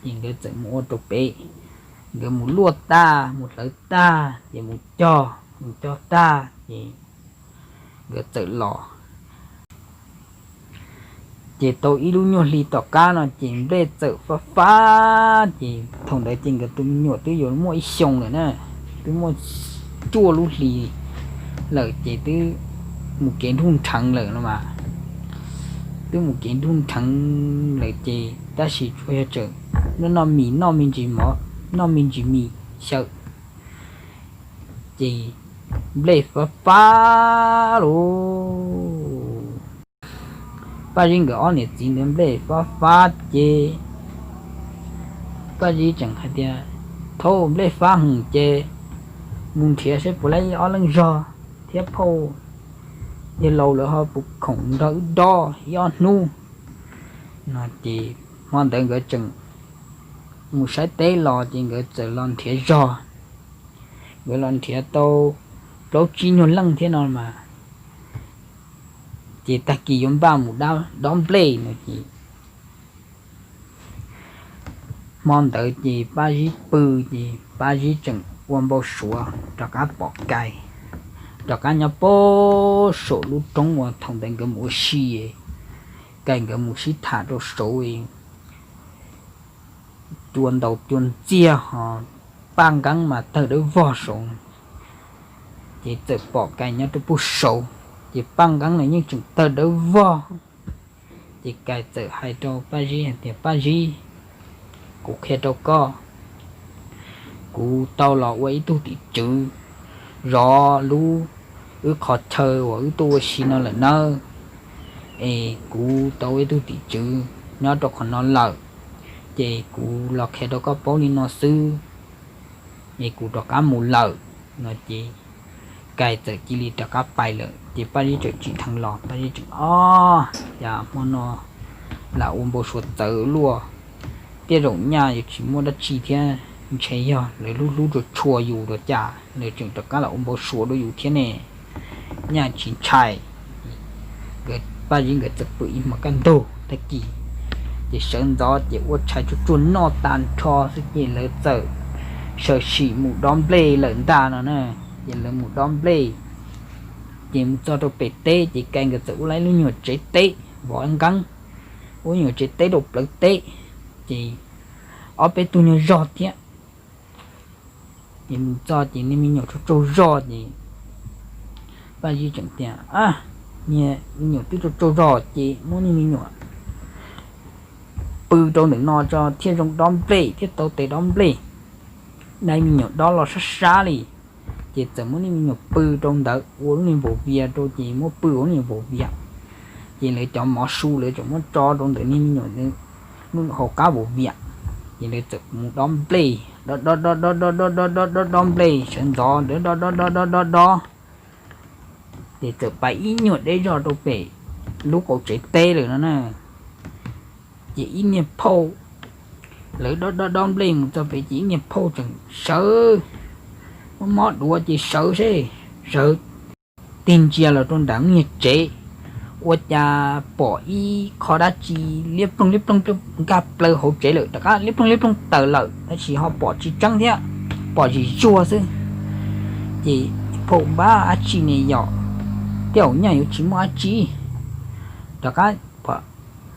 Ces nkawd txawm mus ua rau pem, nkawd mus luaj tag mus hlawv tag ces mus cog, mus cog tag ces nkawd txawm los. Ces tau ib lub nyuag hli tom qab no ces nplej txawm fab fab, ces thaum ntawd ces nkawd tus me nyuam twb yuav muaj ib xyoos lawm na, twb muaj cuaj lub hlis lawm ces twb mus kev nruj nrheev lawm no mas. Twb mus kev nruj nrheev lawm ces tab sis tsuas yog tseem noj noj mis, noj me ntsis mov, noj me ntsis mis xyaw, ces nplej fab fab lauj. Paj Zib nkawd ob niam txiv ntawd nplej fab fab ces Paj Zib tseem hais tias, Thaub nplej fab heev ces mus nrhiav saib puas laib ib ob leeg zog thiab phauj yawg laus lawv ho puas khoom nrog wb dob ib ob hnub no. Ces hmo ntawd nkawd tseem mus saib teb los ces nkawd txawm los nrhiav zog. Nkawd los nrhiav tau plaub tsib nyuag leej thiab no mas, ces tag kis yuav npaj mus dob nplej no ces hmo ntawd ces Paj Zib pw ces Paj Zib tseem ua npau suav rov qab pom Kais rov qab nyob pem saum lub roob uas thaum ntawd nkawd mus ua si, Kais nkawd mus sib tham rau saud, cua ntaus cua ntxiag ho paj nqeeb mas tawg dawb vog saud. Ces txawm pom Kais nyob rau pem saud, ces paj nqeeb los yeej tseem tawg dawb vog. Ces Kais txawm hais rau Paj Zib hais tias, Paj Zib, kuv qhia rau koj, kuv tau los ua ib tug tim tswv zov lub, wb qhov chaw uas wb tuaj ua si no lawm nawb. Es kuv tau ua ib tug tim tswv nyob rau qhov no lawm, ces kuv los qhia rau koj paub li no xwb, es kuv rov qab mus lawm no ces Kais txawm cia li rov qab pais lawm. Ces Paj Zib tseem tsim dheev los, Paj Zib tseem, Ob, cas hmo no lam ua npau suav txawv luaj, tej zaum nyaj yuav tsis muaj dab tsi thiab, ntshe yog lawv hlub hlub tshua tshua yus los cas lawv tseem rov qab los ua npau suav rau yus thiab ne, nyaj tsis ntshai. Paj Zib nkawd txawm pw ib hmos kaj ntug tag kis, ces sawv ntxov ces ua tshais tsuag tsuag noj tag nrho xwb ces lawv txawm sawv tsees mus dob nplej lawm ntag no na. Ces lawv mus dob nplej, ces mus txog rau pem teb ces Kais nkawd txawm ua lub nyuag tsev teb vov nqeeb, ua nyuag tsev teb rau plawv teb, ces ob peb tug nyuag zog thiab. Ces mus txog ces niag me nyuam tsaug tsaug zog ces Paj Zib tseem tias, Niag me nyuam twb tsaug tsaug zog ces muab niag me nyuam pw rau ntawm no tso thiaj zoo dob nplej thiab tau tes dob nplej. Dai me nyuam dob los sab sab li, ces txawm muab niag me nyuam pw rau ntawd ua lub niag npaum vias rau ces muab pw ua lub niag npaum vias. Ces lawv cov mov su lawv tseem muab tso rau ntawm niag me nyuam hauv qab npaum vias. Ces lawv txawm mus dob nplej, dob dob dob dob dob dob dob dob dob nplej sawv ntxov dob dob dob dob dob dob dob, ces txawm pais ib nyuag deb zog rau pem lub qaum tsev teb lawm no na. Ces ib niag phauj, lawv dob dob dob nplej mus txog pem ces ib niag phauj tseem sawv, mob mob duav ces sawv seb, sawv tig ntsia los rau nram niag tsev, ua cas pom ib qho dab tsi liab ploog liab ploog nkag plaws hauv tsev lawm, rov qab liab ploog liab ploog tawm lawm tab sis ho pom tsis tseeb thiab, pom zim zuag xwb. Ces phauj, Npab, dab tsi ne yom? Tej zaum nyaj yuav tsis muaj dab tsi. Rov qab pom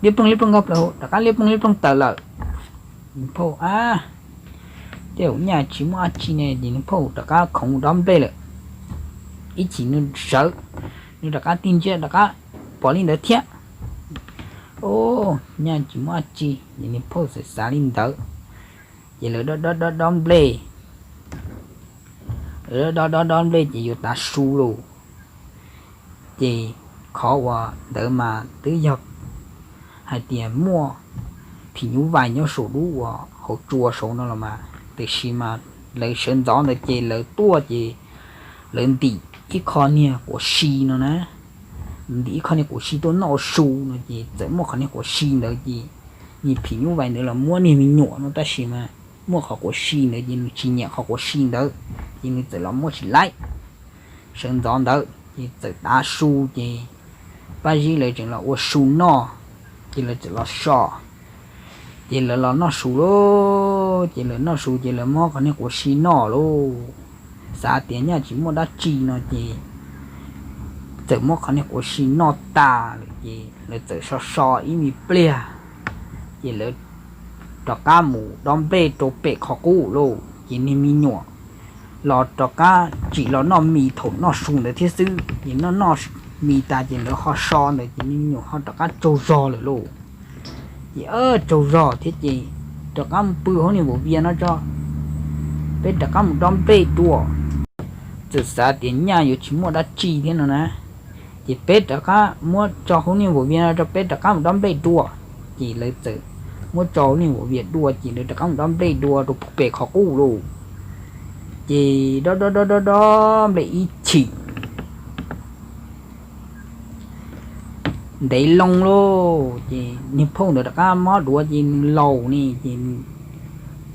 liab ploog liab ploog nkag plaws hauv, rov qab liab ploog liab ploog tawm lawm. Phauj, Ab, tej zaum nyaj tsis muaj dab tsi ne. Ces nws phauj rov qab khoov dob nplej lawm. Ib chim nws sawv, nws rov qab tig ntsia rov qab pom li ntawd thiab. Ob, nyaj tsis muaj dab tsi, ces nws phauj txawm xav li ntawd. Ces lawv dob dob dob dob nplej, lawv dob dob dob dob nplej ces yuav tav su lawm. Ces qhov uas ntawd mas twb yog hais tias muaj phim nyuj vais nyob saum lub uas hauv tsua saud no los mas, tiam sis mas lawv sawv ntxov ntawd ces lawv tuaj ces lawv ntim ib qho niag quav si no na, ntim ib qho niag quav si tuaj noj ua su no ces txawm muaj qhov niag quav si ntawd ces niag phim nyuj vais ntawd los muab niag me nyuam no tab sis mas muaj qhov quav si ntawd ces nws tsis nyiam qhov quav si ntawd, ces nws txawm los muab tsis laib. Sawv ntxov ntawd ces txawm tav su ces Paj Zib lawv tseem los ua su noj, ces lawv txawm los so, ces lawv los noj su lauj. Ces lawv noj su ces lawv muab qhov niag quav si noj lauj. Xav tias nyaj tsis muaj dab tsi no ces txawm muab qhov niag quav si noj tas lawm ces lawv txawm so so ib me pliag, ces lawv rov qab mus dob nplej rau pem qhov qub lauj. Ces niag me nyuam los rov qab tsim los noj mis thaum noj su ntawd thiab xwb. Ces noj noj mis tas ces lawv ho so ntawd ces niag me nyuam ho rov qab tsaug zog lawm lauj. Ces tsaug zog thiab ces rov qab mus pw hauv niag npaum vias no tso, peb rov qab mus dob nplej dua. Txawm xav tias nyaj yuav tsis muaj dab tsi thiab no na, ces peb rov qab muab tso hauv niag npaum vias no rau peb rov qab mus dob nplej dua. Ces lawv txawm muab tso nej ua vias dua ces nws rov qab mus dob nplej dua rau pem qhov qub lauj. Ces dob dob dob dob dob nplej ib chim ntev loo lauj, ces niag phauj ntawd rov qab mob duav ces nws laus ne, ces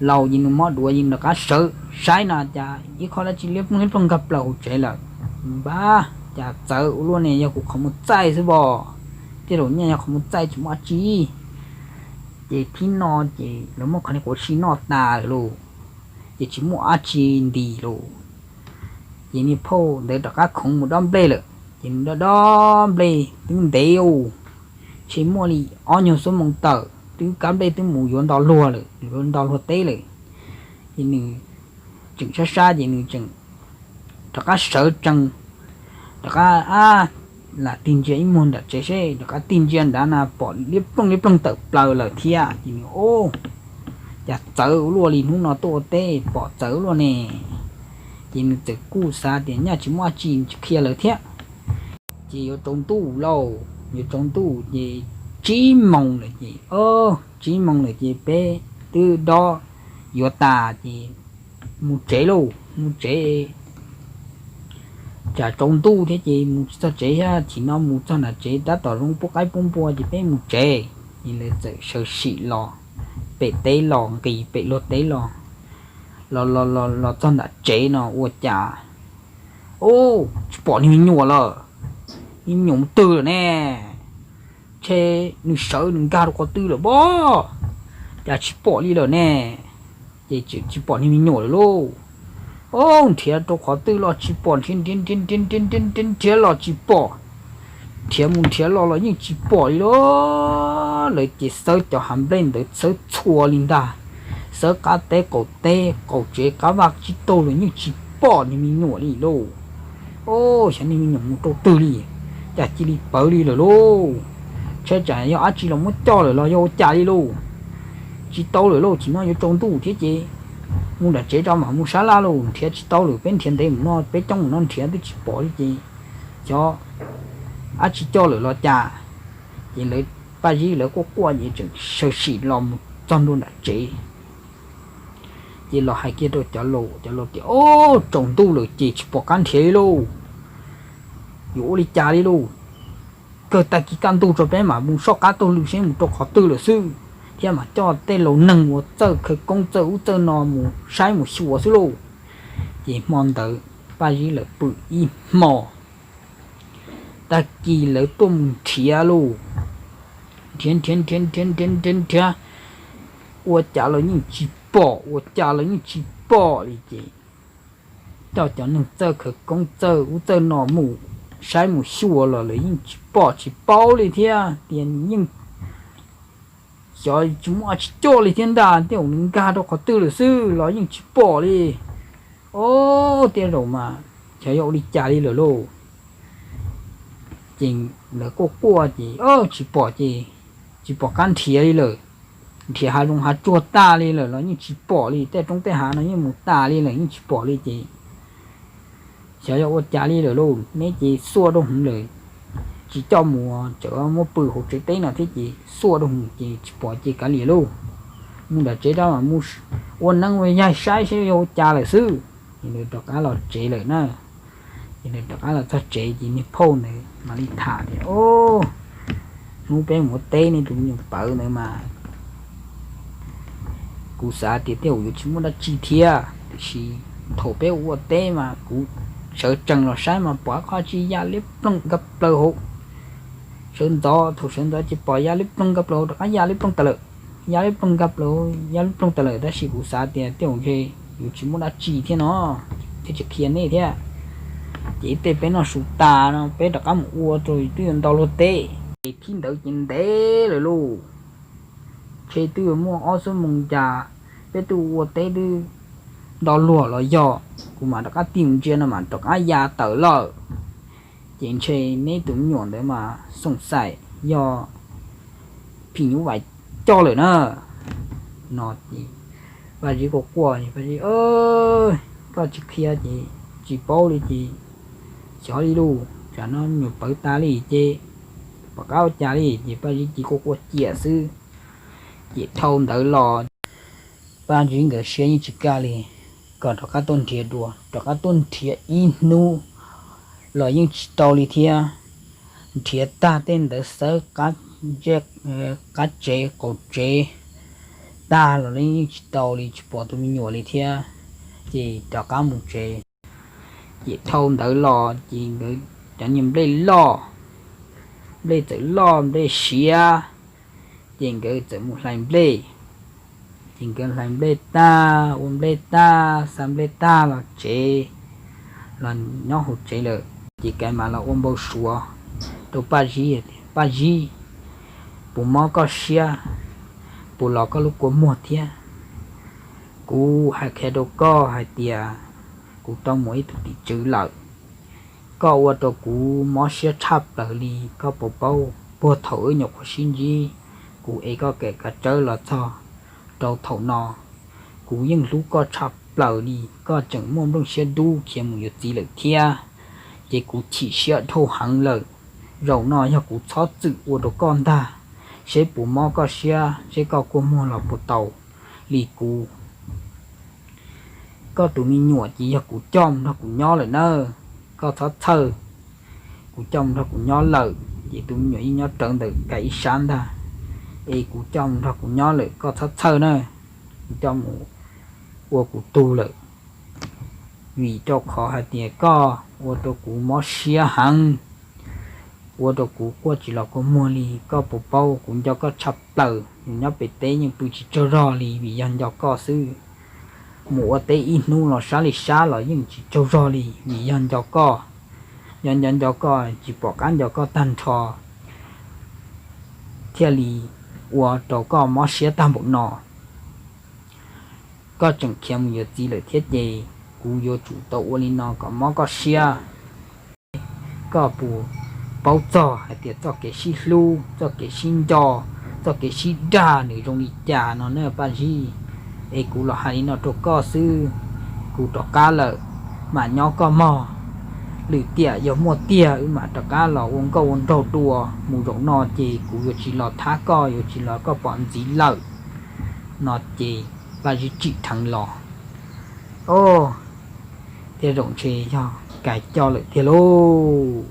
laus ces nws mob duav ces nws rov qab sawv saib no cas ib qho dab tsi liab ploog liab ploog nkag plaws hauv tsev lawm. Npab, cas txawv ua luaj ne, yog kuv qhov muag txaij xwb pom, tej zaum nyaj yog qhov muag txaij tsis muaj dab tsi. Ces thib no ces lawv muab qhov niag quav si noj tas lawm lauj, ces tsis muaj dab tsi ntis lauj. Ces niag phauj ntawd rov qab khoov mus dob nplej lawm, ces nws dob dob nplej twb ntev ua, ntshe muaj li ob nyuag xuab moos tawm twb kab nplej twb mus yuav nto luag lawm, yuav nto luag teb lawm. Ces nws tseem sab sab ces nws tseem rov qab sawv tsees, rov qab a, lam tig ntsia ib muag nram tsev seb, rov qab tig ntsia nrad na pom liab ploog liab ploog tawm plaws lawm thiab. Ces nws, o, cas txawv ua luaj li, hnub no tuaj ua teb pom txawv ua luaj ne. Ces nws txawm kuj xav tias nyaj tsis muaj dab tsi, tsis qhia lawv thiab. Ces yuav tsaus ntuj lauj, yuav tsaus ntuj ces tsib moos lawm ces, o, tsib moos lawm ces peb twb dob yuav tas ces mus tsev lauj, mus tsev. Tsam tsaus ntuj thiab ces mus tsis txog tsev thiab, chim no mus txog nram tsev tab tom zoo pub qaib pub npua ces peb mus tsev. Ces lawv txawm sawv sim los pem teb los, nqis pem luag teb los, los los los los txog nram tsev no ua cas, o, tsis pom niag me nyuam lawm. Niag me nyuam mus twg lawm ne? Ntshe nws sawv nws nkag rau qhov twg lawm pob, cas tsis pom li lawm ne. Ces tsis pom niag me nyuam lawm lauj. O, nrhiav rau qhov twg los tsis pom, nrhiav nrhiav nrhiav nrhiav nrhiav nrhiav nrhiav los tsis pom, nrhiav mus nrhiav los los yeej tsis pom li lauj. Lawv ces xawb cov hav nplej ntawd xawb txhua li ntag, xawb qab teb qaum teb qaum tsev qab vaj tsib taug los yeej tsis pom niag me nyuam li lauj. O, xyov niag me nyuam mus rau twg li, cas cia li pawv li lawm lauj. Ntshe tsam yog dab tsi los muab coj lawm los yog ua cas li lauj. Tsis tau lawm lauj, chim no yuav tsaus ntuj thiab ces mus nram tsev tso mam mus sab laj lauj, nrhiav tsis tau lawm, peb nrhiav ntev mus no, peb coob mus no nrhiav twb tsis pom li ces xyov dab tsi coj lawm los cas. Ces lawv, Paj Zib lawv quaj quaj ces tseem sawv sim los mus txog ntua nram tsev. Ces los hais kiag rau cov laus, cov laus tias, o, tsaus ntuj lawm ces tsis pom qab nrhiav li lauj. Yuav ua li cas li lauj. Kawg tag kis kaj ntug tso peb mam mus soj qab taug lw seb mus rau qhov twg lawm xwb, thiab mam coj tej laus neeg uas txawj khawv koob txawj ub txawj no mus saib mus xyuas xwb lauj. Ces hmo ntawd Paj Zib lawv pw ib hmo, tag kis lawv tuaj mus nrhiav lauj, nrhiav nrhiav nrhiav nrhiav nrhiav nrhiav nrhiav, ua cas los yeej tsis pom, ua cas los yeej tsis pom li ces coj cov neeg txawj khawv koob txawj ub txawj no mus saib mus xyuas los lawv yeej tsis pom tsis paub li thiab tias yeej xyov tsis muaj dab tsi coj li thiab ntag, tej zaum nws nkag rau qhov twg lawm xwb los yeej tsis pom li. O, tej zaum mas xyov yog ua li cas li lawm lauj. Ces lawv quaj quaj ces tsis pom ces tsis pom qab nrhiav li lawm. Nrhiav hav zoov hav tsuag tag li lawm los yeej tsis pom li, tej roob tej hav no yeej mus tas li lawm yeej tsis pom li ces xyov yog ua cas li lawm lauj, neb ces xuaj rau hwv lawm, tsis coj mus, tseem muab pw hauv tsev teb no thiab ces xuaj rau hwv ces tsis pom ces kav liam lauj, mus nram tsev rau mam mus ua neeb ua yaig saib seb yog ua cas lawm xwb. Ces nws rov qab los tsev lawm na. Ces nws rov qab los txog tsev ces niag phauj ntawd mam li tham tias, o, hnub peb mus ua teb nej tus me nyuam pawv ntawd mas kuv xav tias tej zaum yuav tsis muaj dab tsi thiab, tiam sis thaum peb ua teb mas kuv sawv tsees los saib mas pom qhov tsis ya liab ploog nkag plaws hauv. Sawv ntxov, thaum sawv ntxov ces pom ya liab ploog nkag plaws hauv rov qab ya liab ploog tas lawm, ya liab ploog nkag plaws hauv ya liab ploog tas lawm, tab sis kuv xav tias tej zaum ntshe yuav tsis muaj dab tsi thiab no, thiaj tsis qhia nej thiab. Ces ib pliag peb noj su tas no peb rov qab mus ua rau twb yuav nto luag teb. Ces thib ntawd ces ntev lawm lauj, ntshe twb yuav muaj ob xuab moos cas peb twb ua teb twb nto luag los yog kuv mam rov qab tig mus ntsia no mam rov qab ya tawm lawm. Ces ntshe neb tus me nyuam ntawd mas xoom xaim yog phim nyuj vais coj lawm na. No ces Paj Zib quaj quaj, Paj Zib, koj tsis qhia ces tsis paub li ces xyov li lauj, tsam no me nyuam pawv tas li ces pom qab ua cas li ces Paj Zib cia quaj quaj ciam xwb. Ces dhau ntawd los Paj Zib nkawd siab yeej tsis kaj li, kom rov qab tuaj nrhiav dua, rov qab tuaj nrhiav ib hnub los yeej tsis tau li thiab. Nrhiav tag tej ntawd xawb qab tsev qaum tsev tag los yeej tsis tau li, tsis pom tus me nyuam li thiab, ces rov qab mus tsev. Ces dhau ntawd los ces nkawd cov niag nplej loj, nplej txawm loj nplej siav, ces nkawd txawm mus hlais nplej. Ces nkawd hlais nplej tag ua nplej tag xa nplej tag los tsev, los nyob hauv tsev lawm. Ces Kaiv mas los ua npau suav rau Paj Zib tias, Paj Zib, puas mob koj siab, puas los koj lub kua muag thiab? Kuv hais qhia rau koj hais tias kuv tau mus ib tug tim tswv lawm, koj ua rau kuv mob siab tshaj plaws li. Koj puas paub puag thaum wb nyuam qhuav sib ntsib, kuv es koj kem kav tsawb los txog rau thaum no, kuv yeej hlub koj tshaj plaws li. Koj tseem muaj nplooj siab dub khiav mus yuav txiv lawm thiab, ces kuv chim siab dhau heev lawm. Zaum no yog kuv txhob txwm ua rau koj ntag, seb puas mob koj siab, seb koj kua muag los puas tau li kuv. Koj tus me nyuam ces yog kuv coj mus nrog kuv nyob lawm na, koj txhob txhawj. Kuv coj mus nrog kuv nyob lawm ces tus me nyuam yeej nyob rawv ntawm Kaiv ib sab ntag, es kuv coj mus nrog kuv nyob lawm, koj txhob txhawj na, kuv coj mus ua kuv tug lawm. Vim rau qhov hais tias koj ua rau kuv mob siab heev, ua rau kuv quaj tsis los kua muag li. Koj puas paub kuv nco koj tshaj plaws, nyob pem teb yeej pw tsis tsaug zog li vim yog nco koj xwb. Mus ua teb ib hnub los sab li sab los yeej tsis tsaug zog li vim yog nco koj. Nco nco nco koj tsis pom qab nco koj tag nrho, thiaj li ua rau koj mob siab tag npaum no. Koj tseem khiav mus yuav txiv lawm thiab ces kuv yuav tsum tau ua li no kom mob koj siab. Koj puas paub txog hais tias txoj kev sib hlub, txoj kev sib nco, txoj kev sib dag nws zoo li cas no na Paj Zib? Es kuv los hais li no rau koj xwb, kuv rov qab lawm, mam nyob koj mog. Lwm tiam yog muaj tiag wb mam rov qab los ua nkauj ua nraug dua. Mus zaum no ces kuv yuav tsis los thab koj, yuav tsis los koj pom ntxiv lawm. No ces Paj Zib tsim dheev los. Oj, tej zaum ntshe yog Kaiv coj lawm tiag lauj.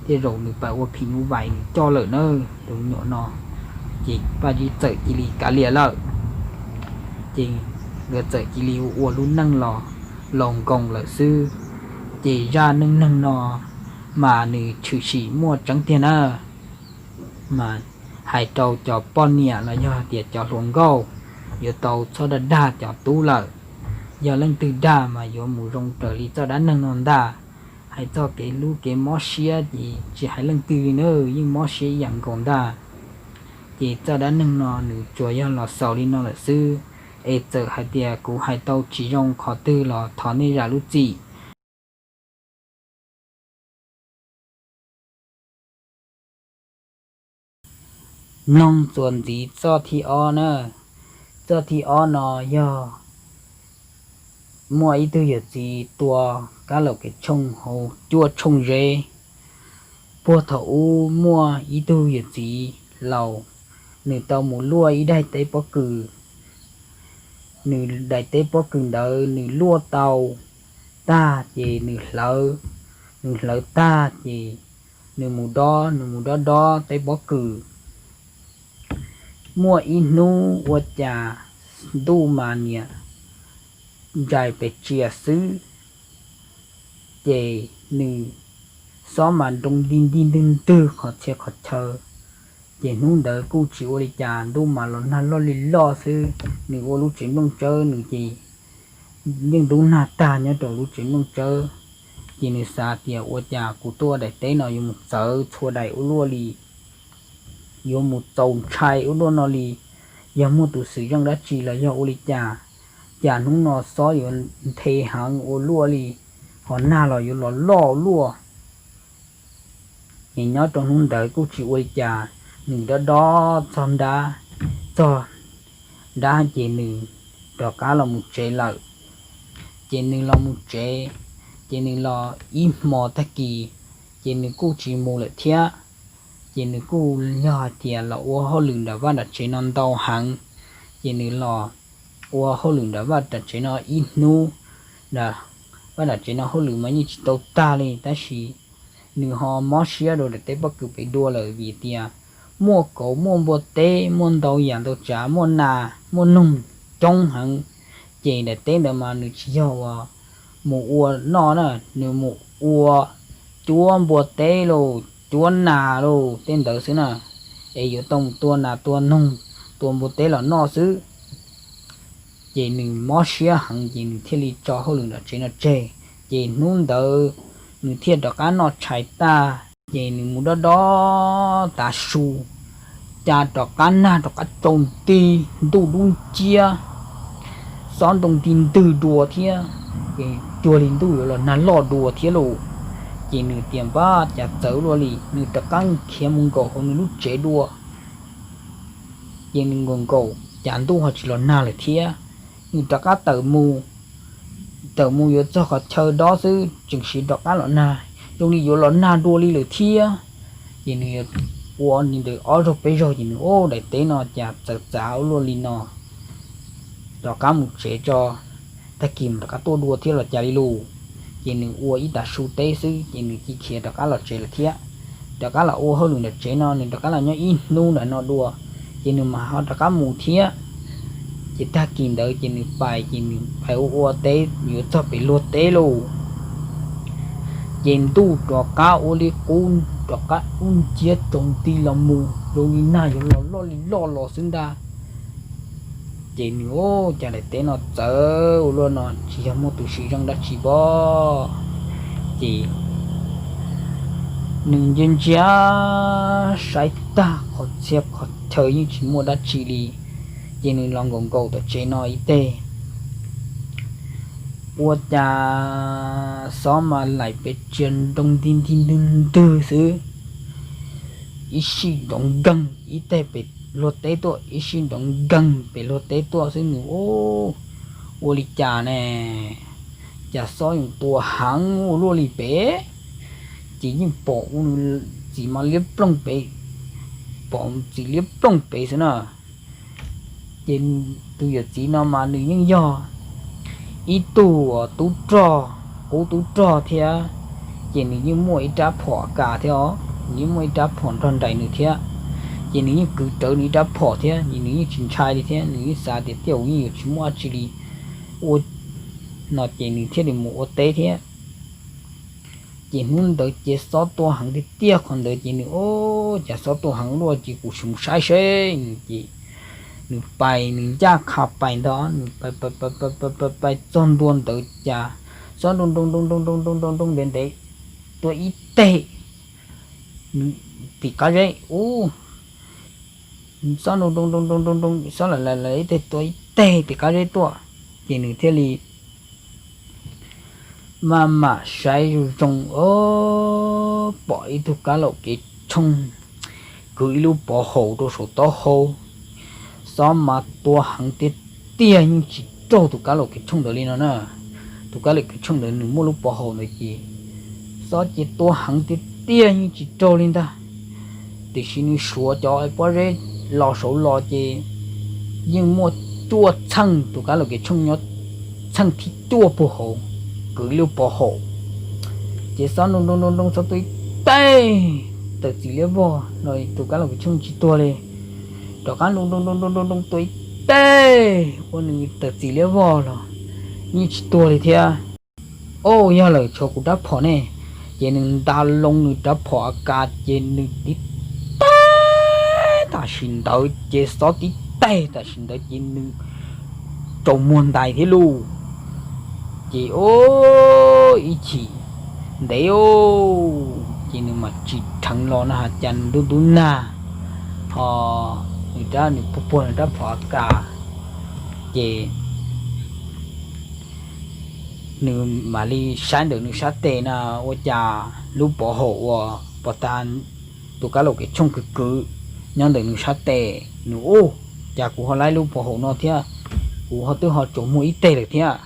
Tej zaum nws pais ua phim nyuj vais nws coj lawm na tus me nyuam no. Ces Paj Zib txawm cia li kav liam lawm, ces nkawd txawm cia li ua lub neej los laus nkoos lawm xwb. Ces zaj neej neeg no mas nws tshwm sim muaj tseeb tiag na. Mas hais rau cov poj niam los yog tias cov hluas nkauj, yuav tau txhob dag dag cov tub lawm. Yog leej twg dag mas yuav mus zoo raws li txoj dab neeg no ntag. Hais txog kev hlub kev mob siab ces tsis hais leej twg li na, yeej mob siab ib yam nkaus ntag. Ces txoj dab neeg no nws tsuas yog los xaus li no lawm xwb. Es txawm hais tias kuv hais tau tsis zoo qhov twg los thov nej zam lub txim. Mloog txuas ntxiv txoj thib ob na. Txoj thib ob no yog muaj ib tug yawm txiv tua kab laum kev tshooj hauv cuaj tshooj zeb. Puag thaum ub muaj ib tug yawm txiv laus, nws tau mus luaj ib daim teb pob kws. Nws daim teb pob kws ntawd nws luaj tau tag ces nws hlawv, nws hlawv tag ces nws mus dob, nws mus dob dob teb pob kws. Muaj ib hnub ua cas ntuj mas niam ntsais pes tsias xwb, ces nws xob mas nroo nti nti ntwg ntwg qhov txhia qhov chaw. Ces hnub ntawd kuj tsis ua li cas, ntuj mas los nag loj li loj xwb. Nws ua lub tsev nplooj tsawb nws ces yeej ntub nag tag nyob rau lub tsev nplooj tsawb. Ces nws xav tias ua cas kuv tuaj daim teb no yuav mus txawv txhua daim ua luaj li, yuav mus txaus ntshai ua luaj no li. Yog muaj tus xwm txheej dab tsi los yog ua li cas, cas hnub no xob yuav nthe heev ua luaj li, ho nag los yuav los loj luaj. Ces nyob rau hnub ntawd kuj tsis ua li cas, nws dob dob txog nrab, txog nrab ces nws rov qab los mus tsev lawm. Ces nws los mus tsev, ces nws los ib hmo tag kis, ces nws kuj tsis mus lawm thiab. Ces nws kuj yog hais tias los ua hauj lwm nram vaj nram tsev no ntau heev, Ces nws los ua hauj lwm nram vaj nram tsev no ib hnub. Vaj nram tsev no hauj lwm mas yeej tsis tau tag li, tab sis nws ho mob siab rau daim teb pob kws pem dua lawm vim tias muaj kauv muaj npua teb muaj ntau yam ntau tsav, muaj nas muaj noog coob heev. Ces daim teb ntawd mas nws tsis yog uas mus ua noj na, nws mus ua cuab npua teb los cuab nas los tej ntawd xwb na, es yuav tau mus tua nas tua noog, tua npua teb los noj xwb. Ces nws mob siab heev ces nws thiaj li tso hauj lwm nram tsev no tseg. Ces hnub ntawd nws thiaj rov qab noj tshais tag ces nws mus dob dob tav su, cas rov qab nag rov qab tsaus nti, ntuj dub nciab, xob nroo nti ntwg dua thiab. Ces cuag li ntuj yuav los nag loj dua thiab lauj. Ces nws tias npab cas txawv luaj li, nws rov qab khiav mus nkaum hauv nws lub tsev dua. Ces nws nkaum nkaum cas ntuj ho tsis los nag lawm thiab. Nws rov qab tawm mus, tawm mus yuav txog qhov chaw dob xwb tseem siv rov qab los nag, zoo li yuav los nag dua li lawm thiab. Ces nws ua li ntawd ob zaug peb zaug ces nws, Ub, daim teb no cas txawv txav ua luaj li no, rov qab mus tsev tso, tag kis mus rov qab tuaj dua thiab los cas li lauj. Ces nws ua ib tav su teb xwb ces nws cia khiav rov qab los tsev lawm thiab. Rov qab los ua hauj lwm nram tsev no, nws rov qab los nyob ib hnub nram no dua, ces nws mam ho rov qab mus thiab. Ces tag kis ntawd ces nws pais, ces nws pais ua ua teb yuav txog pem luag teb lauj. Ces ntuj rov qab ua li qub, rov qab ub nciab tsaus nti los mus zoo li nag yuav los loj li loj los xwb ntag. Ces nws, Ub, cas daim teb no txawv ua luaj no, tsis yog muaj tus siv zoo dab tsi pob. Ces nws ntsia ntsia saib tag qhov txhia qhov chaw yeej tsis muaj dab tsi li. Ces nws los nkaum nkaum tom tsev no ib teg, ua cas xob mas laim pes tsia nroo nti nti ntwg ntwg xwb, ib sij nrov nkeeg ib teg pem luag teb tuaj, ib sij nrov nkeeg pem luag teb tuaj xwb. Nws, Ub, ua li cas ne, cas xob yuav tua heev ua luaj li pem? Ces yeej pom ua nws txiv mas liab ploog pem, pom txiv liab ploog pem xwb na. Ces tus yawm txiv no mas nws yeej yog ib tug tub rog, qub tub rog thiab. Ces nws yeej muaj ib rab phom kas thiab os, nws yeej muaj ib rab phom nrog nraim nws thiab. Ces nws yeej kwv rawv nws ib rab phom thiab, nws yeej tsis ntshai li thiab, nws yeej xav tias tej zaum yeej yuav tsis muaj dab tsi li. Ua no ces nws thiaj li mus ua teb thiab. Ces hnub ntawd ces xob tua heev tiag tiag qhov ntawd ces nws, Ub, cas xob tua heev luaj ces kuv sim mus saib seb. Ces nws pais, nws ncaj qha pais ntag, nws pais pais pais txog ntua ntawd cas xob nroo nroo nroo nroo nroo nroo nroo ntev ntev tuaj ib teg tim qab zeb. Ub, xob nroo nroo nroo nroo nroo nroo, xob laim laim laim ib teg tuaj ib teg tim qab zeb tuaj. Ces nws thiaj li maj mam saib zoo zoo, o, pom ib tug kab laum kev tshooj kwv ib lub pov haum rau saum taub hau. Xob mas tua heev tiag tiag yeej tsis raug tus kab laum kev tshooj ntawd li no na. Tus kab laum kev tshooj ntawd nws muaj lub pov haum ntawd ces xob ces tua heev tiag tiag yeej tsis raug li ntag. Tiam sis nws suav cov pob zeb los saud los ces yeej muaj cuaj txheej, tus kab laum kev tshooj nyob txheej thib cuaj puag hauv, kwv ib lub pov haum. Ces xob nroo nroo nroo nroo xob tua ib teg tawm txim liab vog no, tus kab laum kev tshooj tsis tuag li. Rov qab nroo nroo nroo nroo nroo nroo tua ib teg ua nws tawm txim liab vog los yeej tsis tuag li thiab. O, yog lawm, tshuav kuv rab phom ne. Ces nws nta loo nws rab phom a kas ces nws tib teg tam sim ntawd ces xob tib teg tam sim ntawd ces nws tsaus muag ntais thiab lauj. Ces o, ib chim ntev o, ces nws mam tsim dheev los no has cas nws ntub ntub nag, ho nws rab, nws puag puag nws rab phom a kas, ces nws mam li saib ntawm nws sab tes na, ua cas lub pov haum uas pov tas tus kab laum kev tshooj kwv kwv nyob ntawm nws sab tes. Nws, Ub, cas kuv ho laib lub pov haum no thiab, kuv ho twb ho tsaus muag ib teg lawm thiab.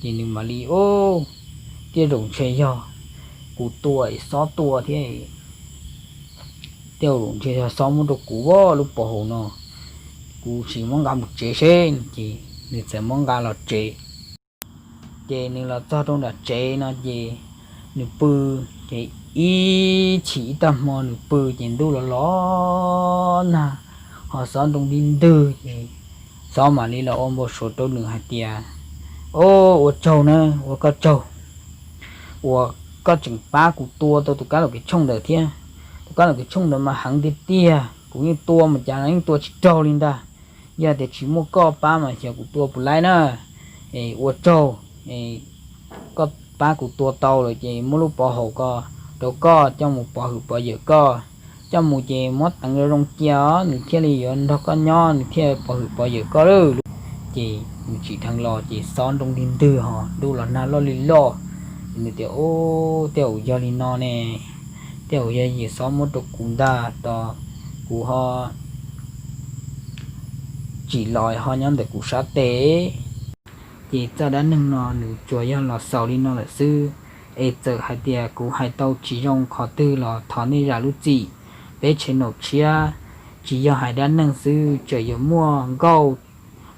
Ces nws mam li, Ub, tej zaum ntshe yog kuv tua, xob tua thiab, tej zaum ntshe yog xob muab rau kuv lub pov haum no. kuv sim muab nqa mus tsev seb. Ces nws txawm muab nqa los tsev. Ces nws los txog rau nram tsev no ces nws pw, ces ib chim ib tag hmo nws pw ces ntuj los los nag, ho xob nroo nti ntwg ces xob mam li los ua npau suav rau nws hais tias, O, ua tsaug na, ua koj tsaug uas koj tseem pab kuv tua tau tus kab laum kev tshooj ntawd thiab. Tus kab laum kev tshooj ntawd mas heev tiag tiag, kuv yeej tua mus cas los yeej tua tsis raug li ntag. Yog tias tsis muaj koj pab mas xyov kuv tua puas laib na. Es ua tsaug, koj pab kuv tua tau lawm ces muab lub pov haum ko rau koj coj mus pov hwm pov yawm koj. Coj mus ces muab teev zoo zoo cia os, nws thiaj li yuav nrog koj nyob, nws thiaj pov hwm pov yawm koj lawm. Ces nws tsim dheev los ces xob nroo nti ntwg ho ntuj los nag loj li loj. Nws tias, Ub, tej zaum yog li no ne, tej zaum yog yawm xob muab rau kuv ntag, tos kuv ho tsim los ho nyob ntawm kuv sab tes. Ces txoj dab neeg no nws tsuas yog los xaus li no lawm xwb. Es txawm hais tias kuv hais tau tsis zoo qhov twg los thov nej zam lub txim. Peb channel tshiab tsis yog hais dab neeg xwb, tseem yuav muaj nkauj,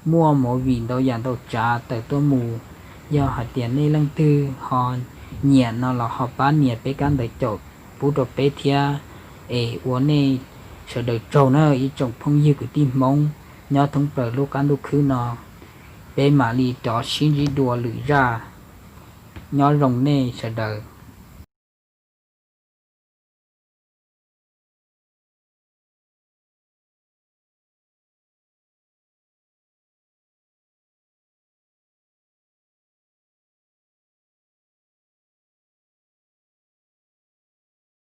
muaj movie ntau yam ntau tsav tawm tuaj mus. Yog hais tias nej leej twg ho nyiam no los ho pab nias peb kab ntawv caum pub rau peb thiab. Es ua nej sawv daws tsaug na ib tsoom phooj ywg kwv tij Hmoob nyob thoob plaws lub qab ntuj khwb no. Peb mam li rov sib ntsib dua lwm zaj. Nyob zoo nej sawv daws.